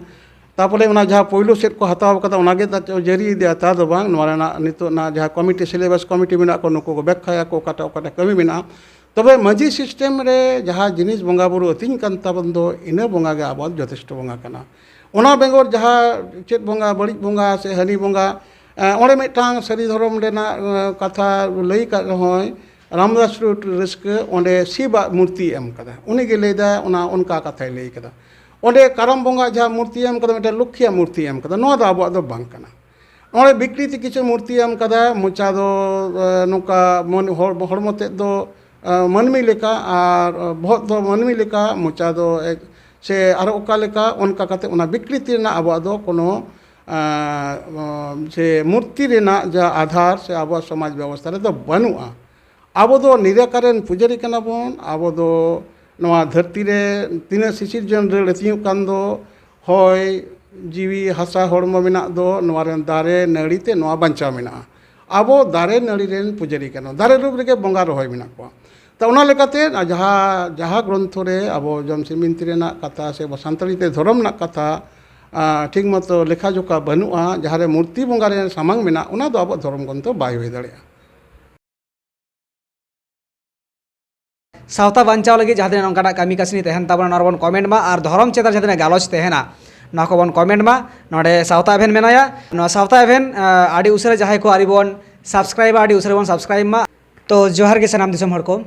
ᱛᱟᱨᱯᱚᱨᱮ ᱚᱱᱟ ᱡᱟᱦᱟᱸ ᱯᱳᱭᱞᱳ ᱥᱮᱫ ᱠᱚ ᱦᱟᱛᱟᱣ ᱠᱟᱫᱟ, ᱚᱱᱟ ᱜᱮ ᱫᱟ-, ᱡᱟᱹᱨᱤ ᱤᱫᱤᱜᱼᱟ, ᱛᱟ ᱫᱚ ᱵᱟᱝ᱾ ᱱᱚᱣᱟ ᱨᱮᱱᱟᱜ ᱱᱤᱛᱚᱜ ᱚᱱᱟ ᱡᱟᱦᱟᱸ committee, syllabus committee ᱢᱮᱱᱟᱜ ᱠᱚ, ᱱᱩᱠᱩ ᱠᱚ ᱵᱮᱠᱠᱷᱟᱭᱟᱠᱚ ᱚᱠᱟᱴᱟᱜ ᱚᱠᱟᱴᱟᱜ ᱠᱟᱹᱢᱤ ᱢᱮᱱᱟᱜᱼᱟ᱾ ᱛᱚᱵᱮ ᱢᱟᱹᱡᱷᱤ system ᱨᱮ ᱡᱟᱦᱟᱸ ᱡᱤᱱᱤᱥ ᱵᱚᱸᱜᱟ ᱵᱩᱨᱩ ᱟᱹᱛᱤᱧ ᱠᱟᱱ ᱛᱟᱵᱚᱱ ᱫᱚ, ᱤᱱᱟᱹ ᱵᱚᱸᱜᱟ ᱜᱮ ᱟᱵᱚᱣᱟᱜ ᱡᱚᱛᱷᱮᱥᱴᱚ ᱵᱚᱸᱜᱟ ᱠᱟᱱᱟ᱾ ᱚᱱᱟ ᱵᱮᱜᱚᱨ ᱡᱟᱦᱟᱸ ᱪᱮᱫ ᱵᱚᱸᱜᱟ, ᱵᱟᱹᱲᱤᱡ ᱵᱚᱸᱜᱟ ᱥᱮ ᱦᱟᱹᱱᱤ ᱵᱚᱸᱜᱟ, ᱮ, ᱚᱸᱰᱮ ᱢᱤᱫᱴᱟᱝ ᱥᱟᱹᱨᱤ ᱫᱷᱚᱨᱚᱢ ᱨᱮᱱᱟᱜ, ᱮ, ᱠᱟᱛᱷᱟ ᱞᱟᱹᱭ ᱠᱟᱜ ᱨᱮᱦᱚᱸᱭ, ᱨᱟᱢᱫᱟᱥ ᱴᱩᱰᱩ ᱨᱟᱹᱥᱠᱟᱹ, ᱚᱸᱰᱮ ᱥᱤᱵᱟᱜ ᱢᱩᱨᱛᱤ ᱮᱢ ᱠᱟᱫᱟ᱾ ᱩᱱᱤ ᱜᱮ ᱞᱟᱹᱭ ᱫᱟ, ᱚᱱᱟ ᱚᱱᱠᱟ ᱠᱟᱛᱷᱟᱭ ᱞᱟᱹᱭ ᱠᱟᱫᱟ᱾ ᱚᱸᱰᱮ ᱠᱟᱨᱟᱢ ᱵᱚᱸᱜᱟ ᱡᱟᱦᱟᱸ ᱢᱩᱨᱛᱤ ᱮᱢ ᱠᱟᱫᱟ, ᱢᱤᱫᱴᱮᱱ ᱞᱚᱠᱠᱷᱤᱭᱟᱜ ᱢᱩᱨᱛᱤ ᱮᱢ ᱠᱟᱫᱟ, ᱱᱚᱣᱟ ᱫᱚ ᱟᱵᱚᱣᱟᱜ ᱫᱚ ᱵᱟᱝ ᱠᱟᱱᱟ᱾ ᱚᱸᱰᱮ ᱵᱤᱠᱨᱤᱛᱤ ᱠᱤᱪᱷᱩ ᱢᱩᱨᱛᱤ ᱮᱢ ᱠᱟᱫᱟ, ᱢᱚᱪᱟ ᱫᱚ, ᱮ, ᱱᱚᱝᱠᱟ ᱢᱚᱱ-, ᱦᱚᱲ-, ᱦᱚᱲᱢᱚ ᱛᱮᱫ ᱫᱚ, ᱮ, ᱢᱟᱹᱱᱢᱤ ᱞᱮᱠᱟ, ᱟᱨ, ᱮ, ᱵᱚᱦᱚᱜ ᱫᱚ ᱢᱟᱹᱱᱢᱤ ᱞᱮᱠᱟ, ᱢᱚᱪᱟ ᱫᱚ ᱮ-, ᱥᱮ ᱟᱨᱚ ᱚᱠᱟ ᱞᱮᱠᱟ, ᱚᱱᱠᱟ ᱠᱟᱛᱮ ᱚᱱᱟ ᱵᱤᱠᱨᱤᱛᱤ ᱨᱮᱱᱟᱜ ᱟᱵᱚᱣᱟᱜ ᱫᱚ ᱠᱳᱱᱳ, ᱮ, ᱮ, ᱥᱮ ᱢᱩᱨᱛᱤ ᱨᱮᱱᱟᱜ ᱡᱟ ᱟᱫᱷᱟᱨ ᱥᱮ ᱟᱵᱚᱣᱟᱜ ᱥᱚᱢᱟᱡᱽ ᱵᱮᱵᱚᱥᱛᱷᱟ ᱨᱮᱫᱚ ᱵᱟᱹᱱᱩᱜᱼᱟ᱾ ᱟᱵᱚ ᱫᱚ ᱱᱤᱨᱟᱠᱟᱨ ᱨᱮᱱ ᱯᱩᱡᱟᱹᱨᱤ ᱠᱟᱱᱟ ᱵᱚᱱ᱾ ᱟᱵᱚ ᱫᱚ ᱱᱚᱣᱟ ᱫᱷᱟᱹᱨᱛᱤ ᱨᱮ ᱛᱤᱱᱟᱹᱜ ᱥᱤᱥᱤᱨᱡᱚᱱ ᱨᱟᱹᱲ ᱟᱹᱛᱤᱧᱚᱜ ᱠᱟᱱ ᱫᱚ, ᱦᱚᱭ, ᱡᱤᱣᱤ, ᱦᱟᱥᱟ, ᱦᱚᱲᱢᱚ ᱢᱮᱱᱟᱜ ᱫᱚ, ᱱᱚᱣᱟ ᱨᱮᱱ ᱫᱟᱨᱮ, ᱱᱟᱹᱲᱤ ᱛᱮ ᱱᱚᱣᱟ ᱵᱟᱧᱪᱟᱣ ᱢᱮᱱᱟᱜᱼᱟ᱾ ᱟᱵᱚ ᱫᱟᱨᱮ ᱱᱟᱹᱲᱤ ᱨᱮᱱ ᱯᱩᱡᱟᱹᱨᱤ ᱠᱟᱱᱟ, ᱫᱟᱨᱮ ᱨᱩᱯ ᱨᱮᱜᱮ ᱵᱚᱸᱜᱟ ᱨᱚᱦᱚᱭ ᱢᱮᱱᱟᱜ ᱠᱚᱣᱟ᱾ ᱛᱚ, ᱚᱱᱟ ᱞᱮᱠᱟᱛᱮ ᱡᱟᱦᱟᱸ, ᱡᱟᱦᱟᱸ ᱜᱨᱚᱱᱛᱷᱚ ᱨᱮ ᱟᱵᱚ ᱡᱚᱢᱥᱤᱢ ᱵᱤᱱᱛᱤ ᱨᱮᱱᱟᱜ ᱠᱟᱛᱷᱟ ᱥᱮ ᱥᱟᱱᱛᱟᱲᱤ ᱛᱮ ᱫᱷᱚᱨᱚᱢ ᱨᱮᱱᱟᱜ ᱠᱟᱛᱷᱟ, ᱟ, ᱴᱷᱤᱠ ᱢᱚᱛᱚ ᱞᱮᱠᱷᱟ ᱡᱚᱠᱷᱟ ᱵᱟᱹᱱᱩᱜᱼᱟ, ᱡᱟᱦᱟᱸ ᱨᱮ ᱢᱩᱨᱛᱤ ᱵᱚᱸᱜᱟ ᱨᱮ ᱥᱟᱢᱟᱝ ᱢᱮᱱᱟᱜ, ᱚᱱᱟ ᱫᱚ ᱟᱵᱚᱣᱟᱜ ᱫᱷᱚᱨᱚᱢ ᱜᱨᱚᱱᱛᱷᱚ ᱵᱟᱭ ᱦᱩᱭ ᱫᱟᱲᱮᱭᱟᱜᱼᱟ᱾ ᱥᱟᱶᱛᱟ ᱵᱟᱧᱪᱟᱣ ᱞᱟᱹᱜᱤᱫ ᱡᱟᱦᱟᱸ ᱛᱤᱱᱟᱹᱜ ᱱᱚᱝᱠᱟᱱᱟᱜ ᱠᱟᱹᱢᱤ ᱠᱟᱹᱥᱱᱤ ᱛᱟᱦᱮᱱ ᱛᱟᱵᱚᱱᱟ, ᱱᱚᱣᱟ ᱨᱮᱵᱚᱱ ᱠᱚᱢᱮᱱᱴ ᱢᱟ, ᱟᱨ ᱫᱷᱚᱨᱚᱢ ᱪᱮᱛᱟᱱ ᱡᱟᱦᱟᱸ ᱛᱤᱱᱟᱹᱜ ᱜᱟᱞᱚᱪ ᱛᱟᱦᱮᱱᱟ, ᱱᱚᱣᱟ ᱠᱚᱵᱚᱱ ᱠᱚᱢᱮᱱᱴ ᱢᱟ᱾ ᱱᱚᱰᱮ ᱥᱟᱶᱛᱟ ᱮᱵᱷᱮᱱ ᱢᱮᱱᱟᱭᱟ᱾ ᱱᱚᱣᱟ ᱥᱟᱶᱛᱟ ᱮᱵᱷᱮᱱ, ᱟ, ᱟᱹᱰᱤ ᱩᱥᱟᱹᱨᱟ ᱡᱟᱦᱟᱸᱭ ᱠᱚ ᱟᱹᱰᱤ ᱵᱚᱱ ᱥᱟᱵᱥᱠᱨᱟᱭᱤᱵᱟ, ᱟᱹᱰᱤ ᱩᱥᱟᱹᱨᱟ ᱵᱚᱱ ᱥᱟᱵᱥᱠᱨᱟᱭᱤᱵ ᱢᱟ᱾ ᱛᱚ, ᱡᱚᱦᱟᱨ ᱜᱮ ᱥᱟᱱᱟᱢ ᱫᱤᱥᱚᱢ ᱦᱚᱲ ᱠᱚ᱾